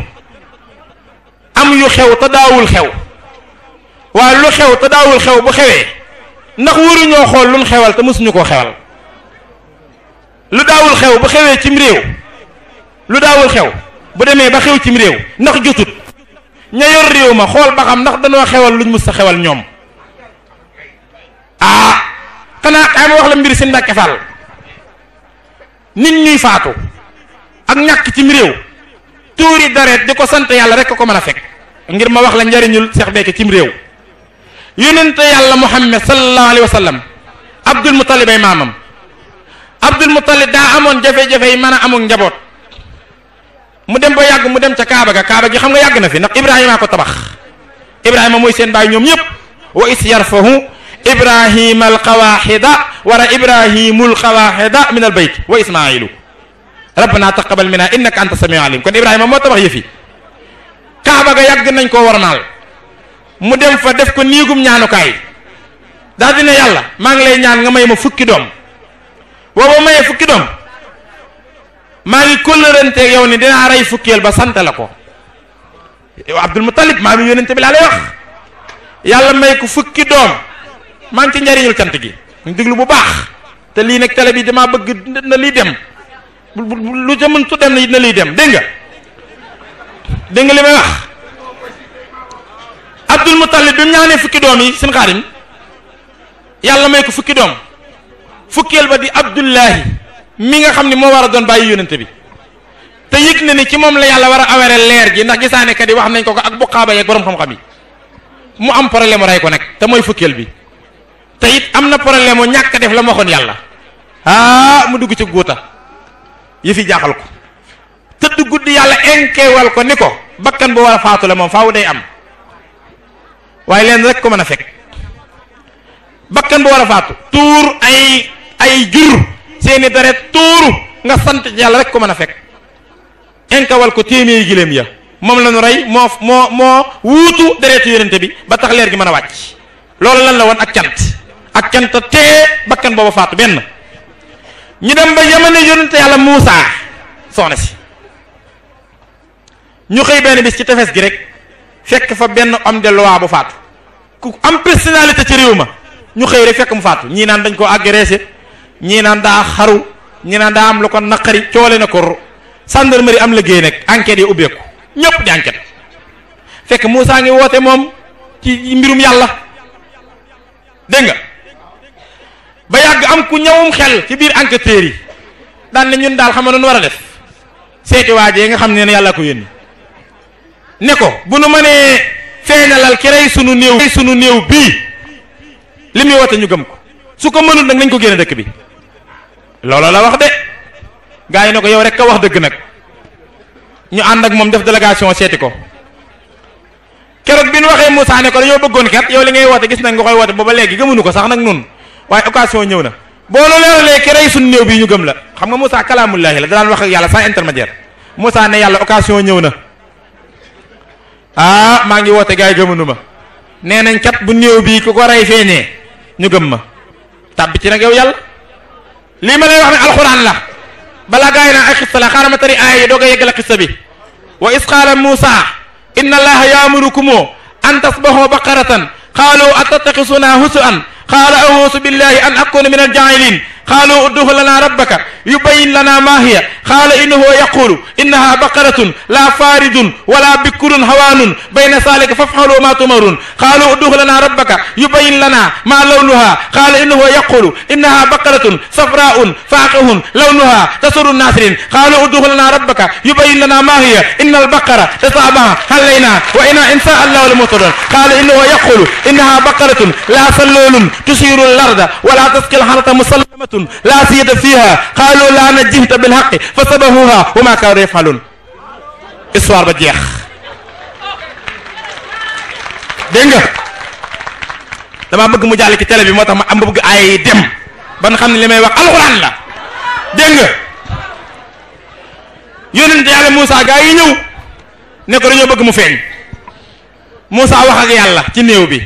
am yu xew te daawul xew waaye lu xew te daawul xew bu xewee ndax waruñoo xool luñ xewal te mësuñu koo xewal lu daawul xew bu xewee cim réew lu daawul xew bu demee ba xew cim réew ndax jotut ña yor réew ma xool ba xam ndax dañoo xewal luñ mës a xewal ñoom xanaa xay ma wax la mbir seen Mbàkke Fall nit ñuy faatu ak ñàkk cim réew tuuri dareet di ko sant yàlla rek ko mën a fekk ngir ma wax la njariñul Seex Béthio cim réew yonente yàlla Muhammad sallallahu alayhi wa sallam Abdul Muttalib ay maamam Abdul Muttalib daa amoon jafe-jafe yi mën a amul njaboot mu dem ba yàgg mu dem ca Kaaba gi xam nga yàgg na fi ndax Ibrahima ko tabax Ibrahima mooy seen baay ñoom ñëpp wa is yarfahu Ibrahima alqawaxida wara Ibrahimul qawaxida min al bayt wa Ismailu rabbana taqabal minna innaka anta samiu alim kon Ibrahima moo tabax yëfi Kaaba ga yàgg nañ koo warmaal mu dem fa def ko niigum ñaanukaay daal dina yàlla maa ngi lay ñaan nga may ma fukki doom booba mayee fukki doom maa ngi kóllëranteeg yow ni dinaa rey fukkeel ba sant la ko yow Abdul Muttalib maa ngi yónente bi laa lay wax yàlla may ko fukki doom maa ngi ci njariñul cant gi ñu déglu bu baax te lii nag télé bi damaa bëgg na lii dem lu ca mën su dem na lii dem dégg nga li may wax Abdul Muttalib bi mu ñaanee fukki doom yi seen xaarim yàlla may ko fukki doom fukkeel ba di Abdullahi mi nga xam ne moo war a doon bàyyi yónente bi te yëg na ni ci moom la yàlla war a awere leer gi ndax gisaane kat yi wax nañ ko ak buqaaba yeeg borom xam-xam yi mu am problème mu rey ko nag te mooy fukkeel bi te it am na problème mu ñàkk def la ma waxoon yàlla mu dugg ci guuta yi fi jaaxal ko tëdd guddi yàlla enkeewal ko ni ko bakkan bu war a faatu la moom faaw day am waaye leen rek ko mën a fekk bakkan bu war a faatu tuur ay jur seeni deret tuuru nga sant yàlla rek ko mën a fekk enkawal ko téeméeri giléem ya moom la ñu rey moo wuutu deretu yonente bi ba tax leer gi mën a wàcc loolu lan la woon ak cant tee bakkan booba faatu benn ñu dem ba yamane yonente yàlla Muusa soxna si ñu xëy benn bis ci tefes gi rek fekk fa benn homme de loi bu faatu ku am personnalité ci réew ma ñu xëy rek fekk mu faatu ñii naan dañ koo agressé ñii naan daa xaru ñii naan daa am lu ko naqari coole na ko gendarmerie am liggéey nag enquête yi ubbeeku ñëpp di enquête fekk Muusa ngi woote moom ci mbirum yàlla dégg nga ba yàgg am ku ñëwum xel ci biir enquêteurs yi daan ne ñun daal xam nga nu war a def seeti waajee nga xam ne yàlla ko yónni ne ko bu nu mënee feeñalal ki rey sunu néew bii li muy woote ñu gëm ko su ko mënul nag nañ ko génne dëkk bi loolu la wax de gaa yi ne ko yow rek ka wax dëgg nag ñu ànd ak moom def délégation seeti ko keroog bi ñu waxee Moussa ne ko dañoo bëggoon kat yow li ngay woote gis nañ nga koy woote booba léegi gëmuñu ko sax nag nun waaye occasion ñëw na boo lu leeralee ki rey sunu néew bii ñu gëm la xam nga Moussa kalaamullaahi la daan wax ak yàlla sans intermédiaire Moussa ne yàlla occasion ñëw na ah maa ngi woote gars yi gëmuñu ma nee nañ kat bu néew bii ku ko rey feeñee ñu gëm ma tàbbi ci nag yow yàlla lii ma lay wax ne alxuraan la balaa gars yi naan ay xista la xaaral ma tari aaya yi doog a yeggal xista bi wa is qaala Moussa inna allaha yaamurukum an tasbahu baqaratan qaalu atattaxisuna husuan qaala auusu billahi an akuna min aljaahilin qaalu udduhu lana rabbaka yubayyin lana ma hiya qaala innahu yaqulu innaha baqaratun la faridun wala bikrun hawanun bayna salika faf'alu ma tumarun qaalu udduhu lana rabbaka yubayyin lana ma lawnuha qaala innahu yaqulu innaha baqaratun safra'un faqihun lawnuha tasurru nasirin qaalu udduhu lana rabbaka yubayyin lana ma hiya inna albaqara tasabaha alayna wa inna insha allahu lamuhtadun qaala innahu yaqulu innaha baqaratun la sallulun tusiru al-arda wala tasqi al-harta musallamatun la siyata fiha qaalu la najjihta bil haqqi fa sabahuha wa ma kaanu yafalun histoire ba jeex dégg nga dama bëgg mu jàll ci télé bi moo tax ma am bëgg ay dem ba nga xam ne li may wax alxuraan la dégg nga yónent yàlla Moussa gaa yi ñëw ne ko dañoo bëgg mu feeñ Moussa wax ak yàlla ci néew bi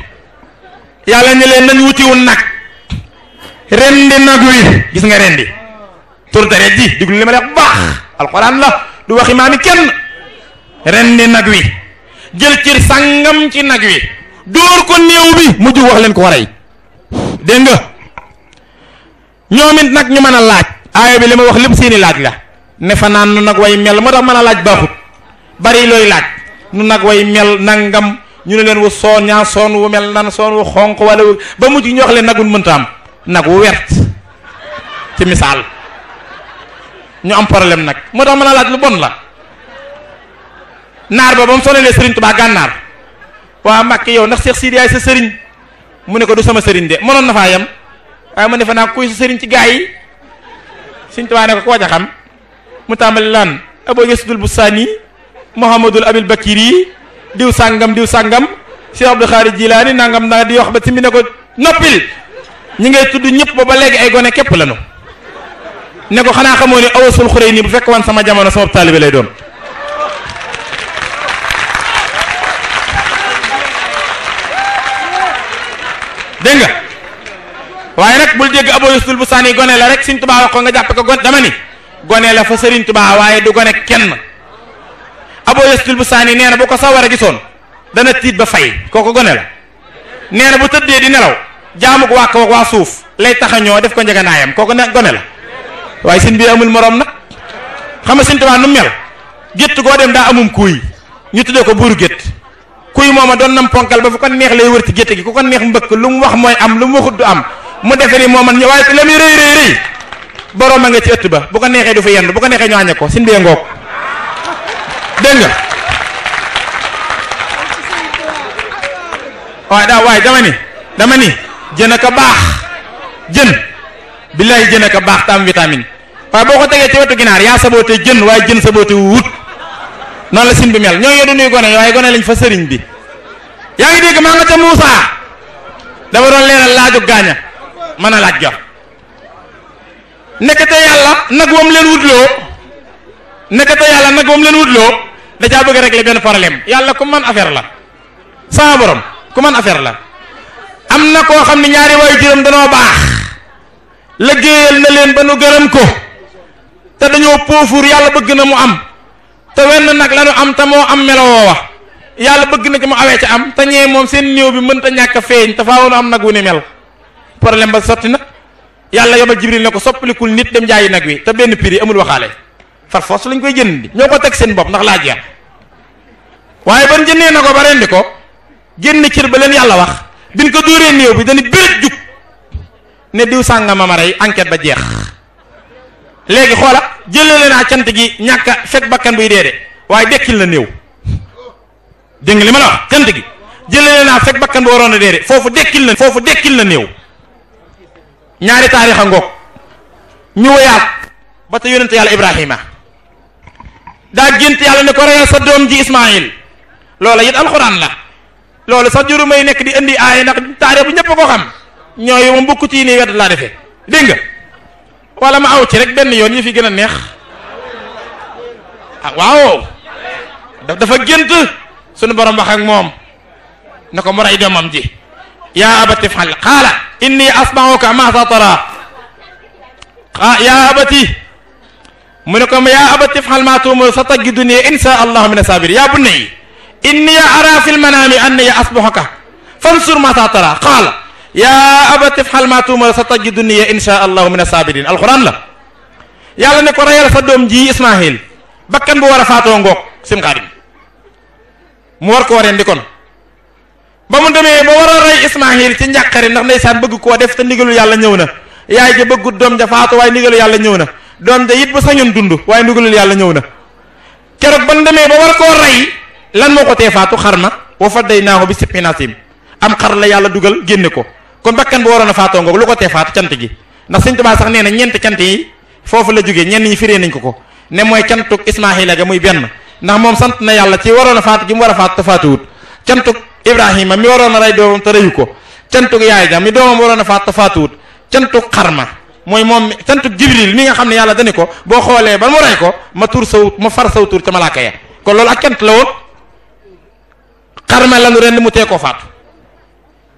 yàlla ne leen nañ wutiwul nag rendi nag wi gis nga rendi tur deret ji diglu li ma def bu baax alxuraan la du waxi maami kenn rendi nag wi jël cër sàngam ci nag wi dóor ko néew bi mujj wax leen ko waray dégg nga ñoom it nag ñu mën a laaj aaya bi li ma wax lépp seeni laaj la ne fa naan nu nag way mel moo tax mën a laaj baaxut bari looy laaj nu nag way mel nangam ñu ne leen wu soon ñaa soon wu mel nan soon wu xonq wala ba mujj ñu wax leen nag wu mënta am nag wu wert ci misaal ñu am problème nag moo tax mën a laaj lu bon la naar ba mu sonalee Sëriñ Tuubaa gànnaar waa Mbàkke yow ndax Cheikh Sidi yaay sa sëriñ mu ne ko du sama sëriñ de mënoon na faa yem waaye mu ne fa naa kuy sa sëriñ ci gaa yi Sëriñ Tuubaa ne ko koo ca xam mu tàmbali laan Abu Yasidul Bustaani Muhammadul Abil Bakiri diw sàngam Cheikh Abdou Khadre Jilaani nangam naa di wax ba ci mi ne ko noppil ñi ngay tudd ñëpp ba léegi ay gone képp lañu ne ko xanaa xamoo ni Awasul Xurayni bu fekk wan sama jamono sama taalibe lay doon dégg nga waaye nag bul dégg Abu Yasidul Bustaani gone la rek Sëriñ Tuubaa wax ko nga jàppe ko gone dama ni gone la fa Sëriñ Tuubaa waaye du gone kenn Abu Yasidul Bustaani nee na bu ko sawar a gisoon dana tiit ba fay kooku gone la nee na bu tëddee di nelaw jaamu ko waa suuf lay taxañoo def ko njëganaayam kooku ne gone la waaye sin bi amul morom nag xam nga Sëriñ Tuubaa nu mel gétt goo dem daa amum kuy ñu tuddee ko buuru gétt kuy mooma doon nam ponkal ba fu ko neex lay wër ci gétt gi ku ko neex mbëkk lu mu wax mooy am lu mu waxut du am mu defe ni mooman waaye la muy rëy borom a nga ci ëtt ba bu ko neexee du fa yenn bu ko neexee ñu àññe ko sin bee ngoog dégg nga waaye dama ni jën a ka baax jën billahi jën a ka baax tam vitamine waaye boo ko tegee ci wetu ginaar yaa saboote jën waaye jën saboote wut noonu la sin bi mel ñoo ngi nuy gone waaye gone lañ fa sëriñ bi yaa ngi dégg maa nga ca Moussa dafa doon leeral laaju gaaña mën a laaj jox nekkate yàlla nag wam leen wutloo da caa bëgg régler benn problème yàlla ku mën affaire la sama borom ku mën affaire la am na koo xam ne ñaari waayu juróom danoo baax liggéeyal na leen ba nu gërëm ko te dañoo poofuur yàlla bëgg na mu am te wenn nag la nu am te moo am melo woowa yàlla bëgg na ci mu awee ca am te ñee moom seen néew bi mënta ñàkk a feeñ te faaw nu am nag wu ni mel problème ba sotti na yàlla yobal Jibril ne ko soppalikul nit dem jaayi nag wi te benn prix amul waxaale far force lañ koy jënd ñoo ko teg seen bopp ndax laa jeex waaye ban jëndee na ko ba rendi ko génn cër ba leen yàlla wax biñ ko dóoree néew bi dañu béret jug ne diw sàngama ma rey enquête ba jeex léegi xoola jëlale naa cant gi ñàkk a fekk bakkan buy dee de waaye dekkil na néew dégg nga li ma la wax cant gi jëlale naa fekk bakkan bu waroon a dee de foofu dekkil na néew ñaari taarixa ngoog ñu woyaat ba te yonente yàlla Ibrahima daa gént yàlla ne ko reyal sa doom ji Ismaayil loola it alxuraan la loolu sax juru may nekk di indi aay ndax taarix bu ñëpp ko xam ñooyu moom bokku ci nii wet laa defee dégg nga wala ma aw ci rek benn yoon yi fi gën a neex ah waaw dafa gént sunu borom wax ak moom ne ko mu rey doomam ji yaa abati fal qaala inni asma'uka ma tara yaa abati mu ne ko yaa abati fal ma tu'mar satajiduni insha Allah min as-sabirin yaa bunayya inni ara fil manami anni asbahuka fansur ma tara qaala yaa abati fal ma tu'mar satajiduni insha Allah min as-sabirin alquran la yàlla ne ko reyal sa doom ji Ismaahil bakkan bu war a faatoo ngoog sim xaadim mu war koo rendi kon ba mu demee ba war a rey Ismaahil ci njàqare ndax ndeysaan bëgg koo def te ndigalu yàlla ñëw na yaay ja bëggut doom ja faatu waaye ndigalu yàlla ñëw na doom ja it ba sañoon dund waaye ndigalu yàlla ñëw na keroog ba mu demee ba war koo rey lan moo ko tee faatu xar ma wa fadaynaahu bi sibhin aziim am xar la yàlla dugal génne ko kon bakkan bu waroon a faatoo ngoog lu ko tee faatu cant gi ndax Sëñ Tuubaa sax nee na ñeenti cant yi foofu la jógee ñenn ñi firee nañ ko ne mooy cantuk Ismaahila ga muy benn ndax moom sant na yàlla ci waroon a faatu gi mu war a faatu te faatuwut cantuk Ibrahima mi waroon a rey doomam te reyu ko cantuk yaay ja mi doomam waroon a faatu te faatuwut cantuk xarma mooy moom cantuk Jibril mi nga xam ne yàlla dani ko boo xoolee ba mu rey ko ma tur saw ma far saw tur ca malaaka ya kon loolu ak cant la woon xarma lanu ren mu tee koo faatu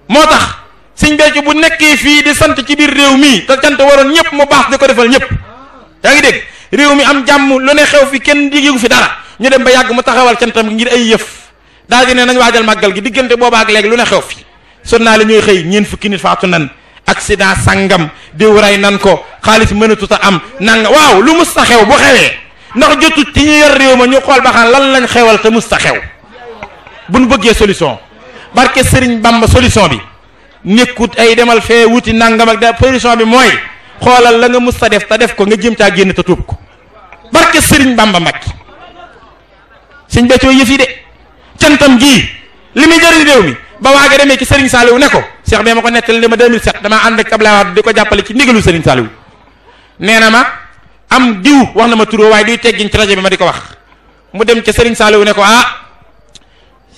moo tax Sëñ Béthio bu nekkee fii di sant ci biir réew mi te cant waroon ñëpp mu baax di ko defal ñëpp yaa ngi dégg réew mi am jàmm lu ne xew fi kenn diggu fi dara ñu dem ba yàgg mu taxawal cantam ngir ay yëf daal di ne nañ waajal màggal gi diggante booba ak léegi lu ne xew fi naa la ñooy xëy ñeent fukki nit faatu nan accident sangam diw rey nan ko xaalis mënatut a am nanga waaw lu mus ta xew bu xewee ndax jotut ci ñu yor réew ma ñu xool ba xam lan lañ xewal te mus ta xew bu nu bëggee solution barke Sëriñ Bamba solution bi nekkut ay demal fee wuti nangam ak da solution bi mooy xoolal la nga mus ta def te def ko nga jëm caa génn te tuub ko barke Sëriñ Bamba Mbàkke Sëñ Béthio yëf yi de cantam gii li muy jëriñ réew mi ba waaga demee ci Serigne Saliou ne ko Cheikh bi ma ko nettali ma 2007 damaa ànd ak Abdoulaye Wade di ko jàppale ci ndigalu Serigne Saliou nee na ma am diw wax na ma turoo waaye duy teggin ci rajo bi ma di ko wax mu dem ca Serigne Saliou ne ko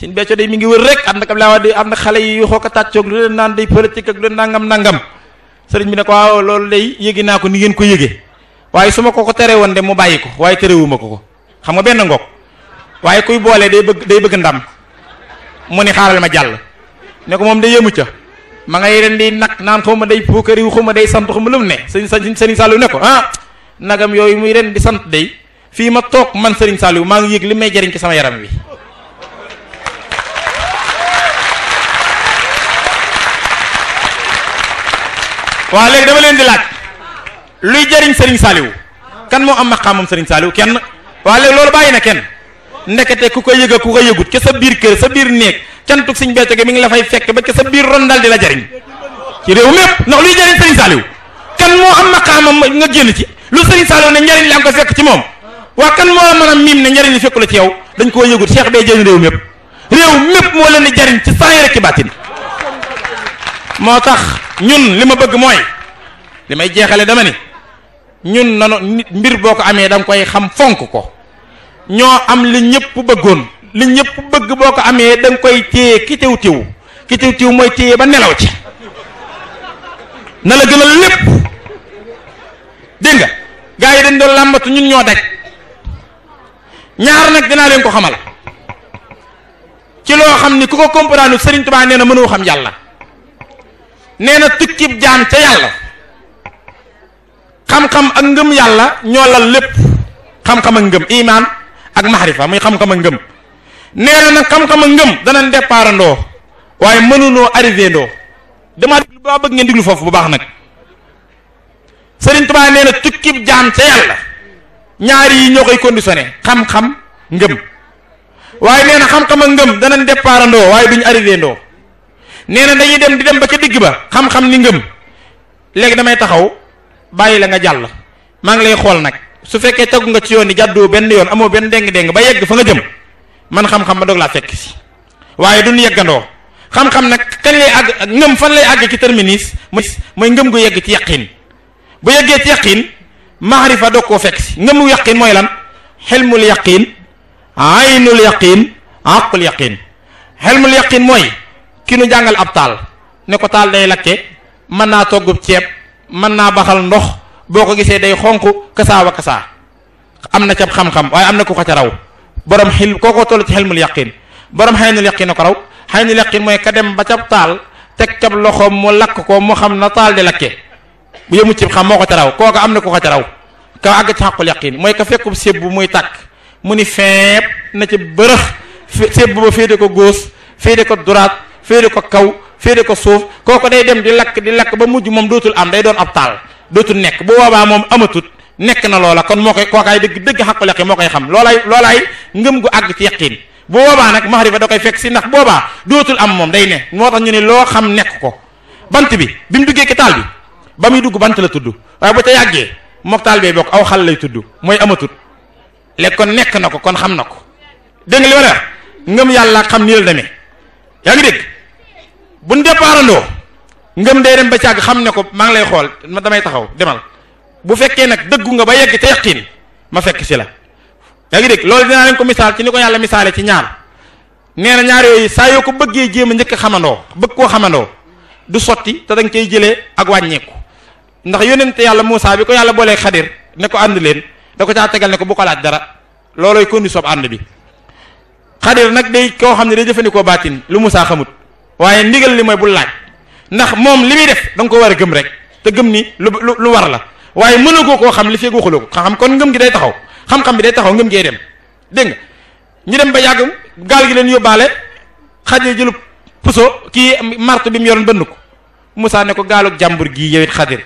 Sëñ Béthio day mi ngi wër rek ànd ak Abdoulaye Wade ànd ak xale yi yu xoo ko tàccoog lu leen naan day politique ak lu leen nangam Serigne bi ne ko waaw loolu day yëgi naa ko ni ngeen ko yëgee waaye su ma ko tere woon de mu bàyyi ko waaye terewuma ko xam nga benn ngoog waaye kuy boole day bëgg ndam mu ni xaaral ma jàll ne ko moom day yëmu ca ma ngay ren di nag naan xaw ma day puukari xaw ma day sant xaw ma lu mu ne Serigne Saliou ne ko nagam yooyu muy ren di sant day fii ma toog man Serigne Saliou maa ngi yëg li may jariñ ci sama yaram wi waaw léegi dama leen di laaj luy jariñ Serigne Saliou kan moo am maqaamam Serigne Saliou kenn waaw léegi loolu bàyyi na kenn ndekete ku ko yëg ku ko yëgut ca sa biir kër sa biir néeg cantuk Sëñ Béthio gi mi ngi la fay fekk ba ca sa biir ron dal di la jariñ ci réew mépp ndax luy jariñ Serigne Saliou kan moo am maqaamam nga génn ci lu Serigne Saliou ne njariñ la am ko fekk ci moom waa kan moo la mën a miim ne njariñ li fekku la ci yow dañ koo yëgut Cheikh bee jëriñ réew mépp moo leen di jariñ ci saa yi rek ci bàttin moo tax ñun li ma bëgg mooy li may jeexale dama ni ñun nanu nit mbir boo ko amee da nga koy xam fonk ko ñoo am li ñëpp bëggoon li ñëpp bëgg boo ko amee da nga koy téye ki tew tiw mooy téye ba nelaw ci na la gënal lépp dégg nga gars yi dañ doon làmbatu ñun ñoo daj ñaar nag dinaa leen ko xamal ci loo xam ni ku ko comprendre Serigne Touba nee na mënoo xam yàlla nee na tukkib jaam ca yàlla xam-xam ak ngëm yàlla ñoo lal lépp xam-xam ak ngëm iman ak mahrifa muy xam-xam ak ngëm nee na nag xam-xam ak ngëm danañ départ ndoo waaye mënunoo arrivé ndoo dama ba bëgg ngeen diglu foofu bu baax nag Sëriñ Tuubaa nee na tukkib jaam ca yàlla ñaari yi ñoo koy conditionné xam-xam ngëm waaye nee na xam-xam ak ngëm danañ départ ndoo waaye duñ arrivé ndoo nee na dañuy dem di dem ba ca digg ba xam-xam ni ngëm léegi damay taxaw bàyyi la nga jàll maa ngi lay xool nag su fekkee tegu nga ci yoon yi jàddoo benn yoon amoo benn déng-déng ba yegg fa nga jëm man xam-xam ma doog laa fekk si waaye duñ yeggandoo xam-xam nag kañ lay àgg ngëm fan lay àgg ci terminus mooy ngëm gu yegg ci yaqin bu yeggee ci yaqin maarifa doog koo fekk si ngëmu yaqin mooy lan xelmul yaqin aynul yaqin aqul yaqin xelmul yaqin mooy ki nu jàngal ab taal ne ko taal day lakke mën naa toggub ceeb mën naa baxal ndox boo ko gisee day xonq kasaa wa kasaa am na ca xam-xam waaye am na ku ko ca raw borom xil kooko toll ci xelmul yaqin borom xaynul yaqin a ko raw xaynul yaqin mooy ka dem ba ca taal teg ca loxoom mu lakk ko mu xam na taal di lakke bu yëmu ci xam moo ko ca raw kooka am na ku ko ca raw ka àgg ci xaqul yaqin mooy ka fekkub séb bu muy tàkk mu ni feeb na ca bërëx séb ba féete ko góos féete ko duraat féete ko kaw féete ko suuf kooku day dem di lakk ba mujj moom dootul am day doon ab taal dootul nekk bu boobaa moom amatut nekk na loola kon moo koy kookaay dëgg xaqul yaqin moo koy xam loolaay ngëm gu àgg ci yaqin bu boobaa nag maxrifa da koy fekk si ndax boobaa dootul am moom day ne moo tax ñu ne loo xam nekk ko bant bi mu duggee ki taal bi ba muy dugg bant la tudd waaye bu ca yàggee mook taal bee bokk aw xal lay tudd mooy amatut léegi kon nekk na ko kon xam na ko dégg nga li ma la wax ngëm yàlla xam ni la demee yaa ngi dégg buñ départandoo ngëm day dem ba càgg xam ne ko maa ngi lay xool ma damay taxaw demal bu fekkee nag dëggu nga ba yegg te yaqin ma fekk si la yaa ngi dégg loolu dinaa leen ko misaal ci ni ko yàlla misaale ci ñaar nee na ñaar yooyu saa yoo ko bëggee jéem a njëkk xamandoo bëgg koo xamandoo du sotti te da nga koy jëlee ak wàññeeku ndax yónnente yàlla Muusaa bi ko yàlla boolee Xadir ne ko ànd leen da ko caa tegal ne ko bu ko laaj dara loolooy condition ànd bi Xadir nag day koo xam ne day jëfandikoo baatin lu Muusaa xamut waaye ndigal li mooy bul laaj ndax moom li muy def da nga ko war a gëm rek te gëm ni lu war la waaye mënagoo koo xam li feeg waxuloo ko xam kon ngëm gi day taxaw xam-xam bi day taxaw ngëm gee dem dégg nga ñu dem ba yàgg gaal gi leen yóbbaale Xadir jëlu puso kii martu bi mu yoroon bënn ko Muusaa ne ko gaalug jàmbur gii yow it Xadir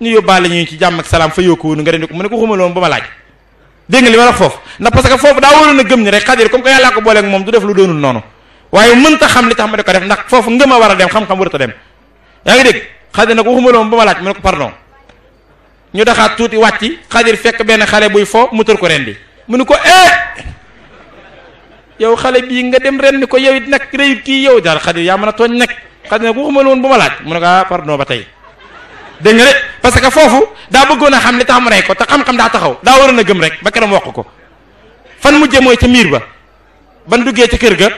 ñu yóbbaale ñu ci jàmm ak salaam fa yoo ko wunu nga rendi ko mu ne ko xumaloon ba ma laaj dégg nga li ma wax foofu ndax parce que foofu daa waroon a gëm ni rek Xadir comme que yàllaa ko booleeg moom du def lu doonul noonu waaye mënta xam li tax ma di ko def ndax foofu ngëm a war a dem xam-xam warut a dem yaa ngi dégg Xadir ne ko xumaloon ba ma laaj mu ne ko pardon ñu daxaat tuuti wàcci Xadir fekk benn xale buy fo mu tër ko rendi mu ne ko yow xale bii nga dem rendi ko yow it nag réyut kii yow daal Xadir yaa mën a tooñ nag Xadir ne ko xumaloon ba ma laaj mu ne ko pardon ba tey dégg nga de parce que foofu daa bëggoon a xam li tax mu rey ko te xam-xam daa taxaw daa waroon a gëm rek ba keroog wax ko fan mujjee mooy ca miir ba ban duggee ca kër ga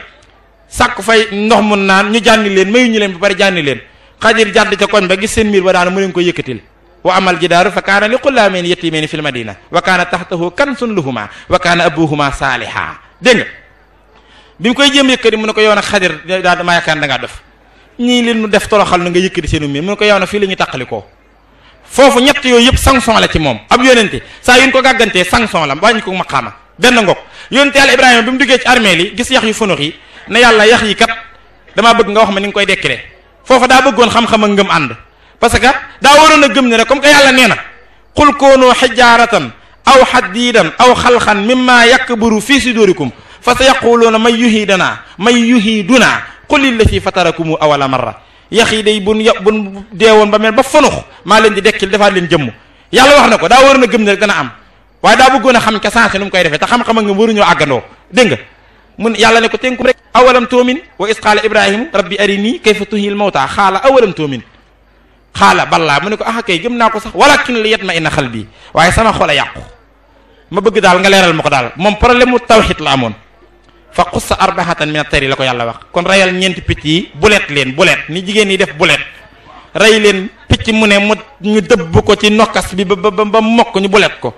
sàkku fay ndox mun naan ñu jànni leen mayu ñu leen ba bari jànni leen Xadir jàdd ca koñ ba gis seen miir ba daana mu leen ko yëkkatil wa amal jidaaru fa kaana li xullaameen yatiimeen fil madina wa kaana taxtahu kanzun lahuma wa kaana abuhuma saaliha dégg nga bi mu koy jéem yëkkati mu ne ko yow nag Xadir daa dama yaakaar da ngaa def ñii leen nu def toroxal na nga yëkkati seenu miir mu ne ko yow nag fii la ñu tàqalikoo foofu ñett yooyu yëpp sanction la ci moom ab yónente saa yuñ ko gàggantee sanction la wàññi ko maqaama benn ngok yónente yàlla Ibrahima bi mu duggee ci armeel yi gis yax yu funux yi ne yàlla yax yi kat damaa bëgg nga wax ma ni nga koy dekkile foofu daa bëggoon xam-xam ak ngëm ànd parce que daa waroon a gëm ne rek comme que yàlla nee na qul koonu xijaaratan aw xadiidan aw xalxan mimma yakburu fii sudurikum fa sa yaquluuna may yuhiidunaa qul illati fatarakumu awala marra yax yi day bun deewoon ba mel ba funux maa leen di dekkil defaat leen jëmm yàlla wax na ko daa waroon a gëm ne rek dana am waaye daa bëggoon a xam ca sensé nu mu koy defee te xam-xam nga waruñoo àggandoo dégg nga mun yàlla ne ko tënkum rek awalam tuumin wa is qaala ibrahimu rabbi arini kayfa tuhil mawta xaala awalam tuumin xaala ballaa mu ne ko kay gëm naa ko sax walakin li yatma inna xalbi waaye sama xol a yàqu ma bëgg daal nga leeral ma ko daal moom problème mu tawxid la amoon fa xussa arbahatan min at-tayri la ko yàlla wax kon reyal ñeenti picc yi bulet ni jigéen ñi def bulet rey leen picc mu ne mu ñu dëbb ko ci nokkas bi ba mokk ñu bulet ko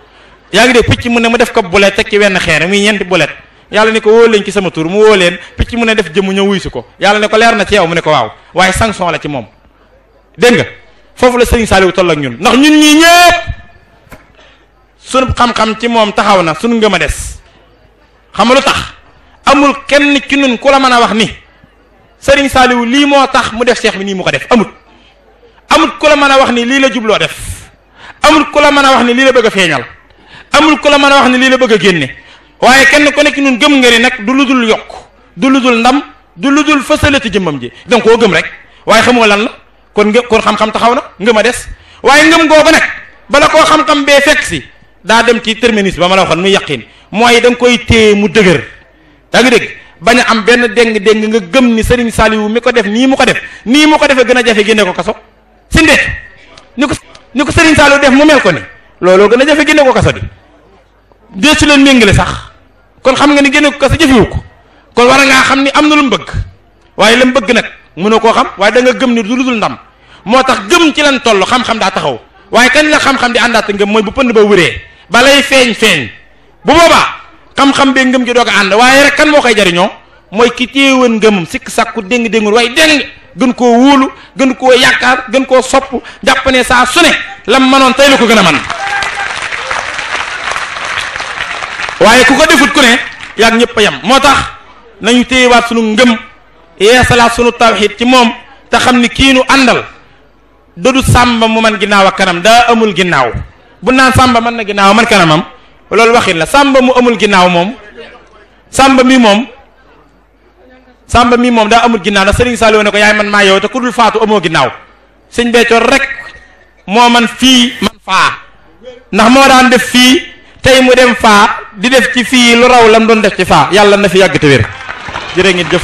yaa ngi dégg picc mu ne mu def ko bulet teg ci wenn xeer muy ñeenti bulet yàlla ne ko woo leen ci sama tur mu woo leen picc mu ne def jëmu ñëw wuy si ko yàlla ne ko leer na ci yow mu ne ko waaw waaye sanction la ci moom dégg nga foofu la Sëriñ Saaliw toll ak ñun ndax ñun ñii ñëpp sunu xam-xam ci moom taxaw na sunu ngëm a des xam nga lu tax amul kenn ci nun ku la mën a wax ni Serigne Saliou lii moo tax mu def cheikh bi nii mu ko def amut ku la mën a wax ni lii la jubloo def amul ku la mën a wax ni lii la bëgg a feeñal amul ku la mën a wax ni lii la bëgg a génne waaye kenn ku nekk ñun gëm nga ni nag du lu dul yokk du lu dul ndam du lu dul fësalati jëmmam ji danga koo gëm rek waaye xamoo lan la kon xam-xam taxaw na ngëm a des waaye ngëm googu nag bala koo xam-xam bee fekk si daa dem ci terminus ba ma la waxoon muy yaqin mooy da nga koy téye mu dëgër daa ngi dégg bañ a am benn déng nga gëm ni Serigne Saliou mi ko def nii mu ko def nii mu ko defee gën a jafe génne ko kaso si ndeet ni ko Serigne Saliou def mu mel ko ni looloo gën a jafe génne ko kaso di dee su leen méngale sax kon xam nga ni génne ko kaso jëfewu ko kon war ngaa xam ni am na lu mu bëgg waaye la mu bëgg nag mënoo koo xam waaye da nga gëm ni du lu dul ndam moo tax gëm ci lan toll xam-xam daa taxaw waaye kañ la xam-xam di àndaat ngëm mooy bu pënd ba wëree balay feeñ bu boobaa xam-xam bee ngëm gi doog a ànd waaye rek kan moo koy jariñoo mooy ki téewoon ngëmam sikk sàkku déng-déngul waaye déng gën koo wóolu gën koo yaakaar gën koo sopp jàpp ne saa su ne lam manoon tey la ko gën a man waaye ku ko defut ku ne yaag ñëpp a yem moo tax nañu téyewaat sunu ngëm yeesalaat sunu tawxiid ci moom te xam ni kii nu àndal dodu sàmba mu man ginnaaw ak kanam daa amul ginnaaw bu naan sàmba mën na ginnaaw man kanamam loolu waxit la sàmba mu amul ginnaaw moom sàmba mi moom daa amul ginnaaw ndax Serigne Saliou ne ko yaay man maa yow te ku dul faatu amoo ginnaaw sëñ Béthio rek moo man fii man faa ndax moo daan def fii tey mu dem faa di def ci fii lu raw lam doon def ci faa yàlla na fi yàgg te wér jërë ngeen jëf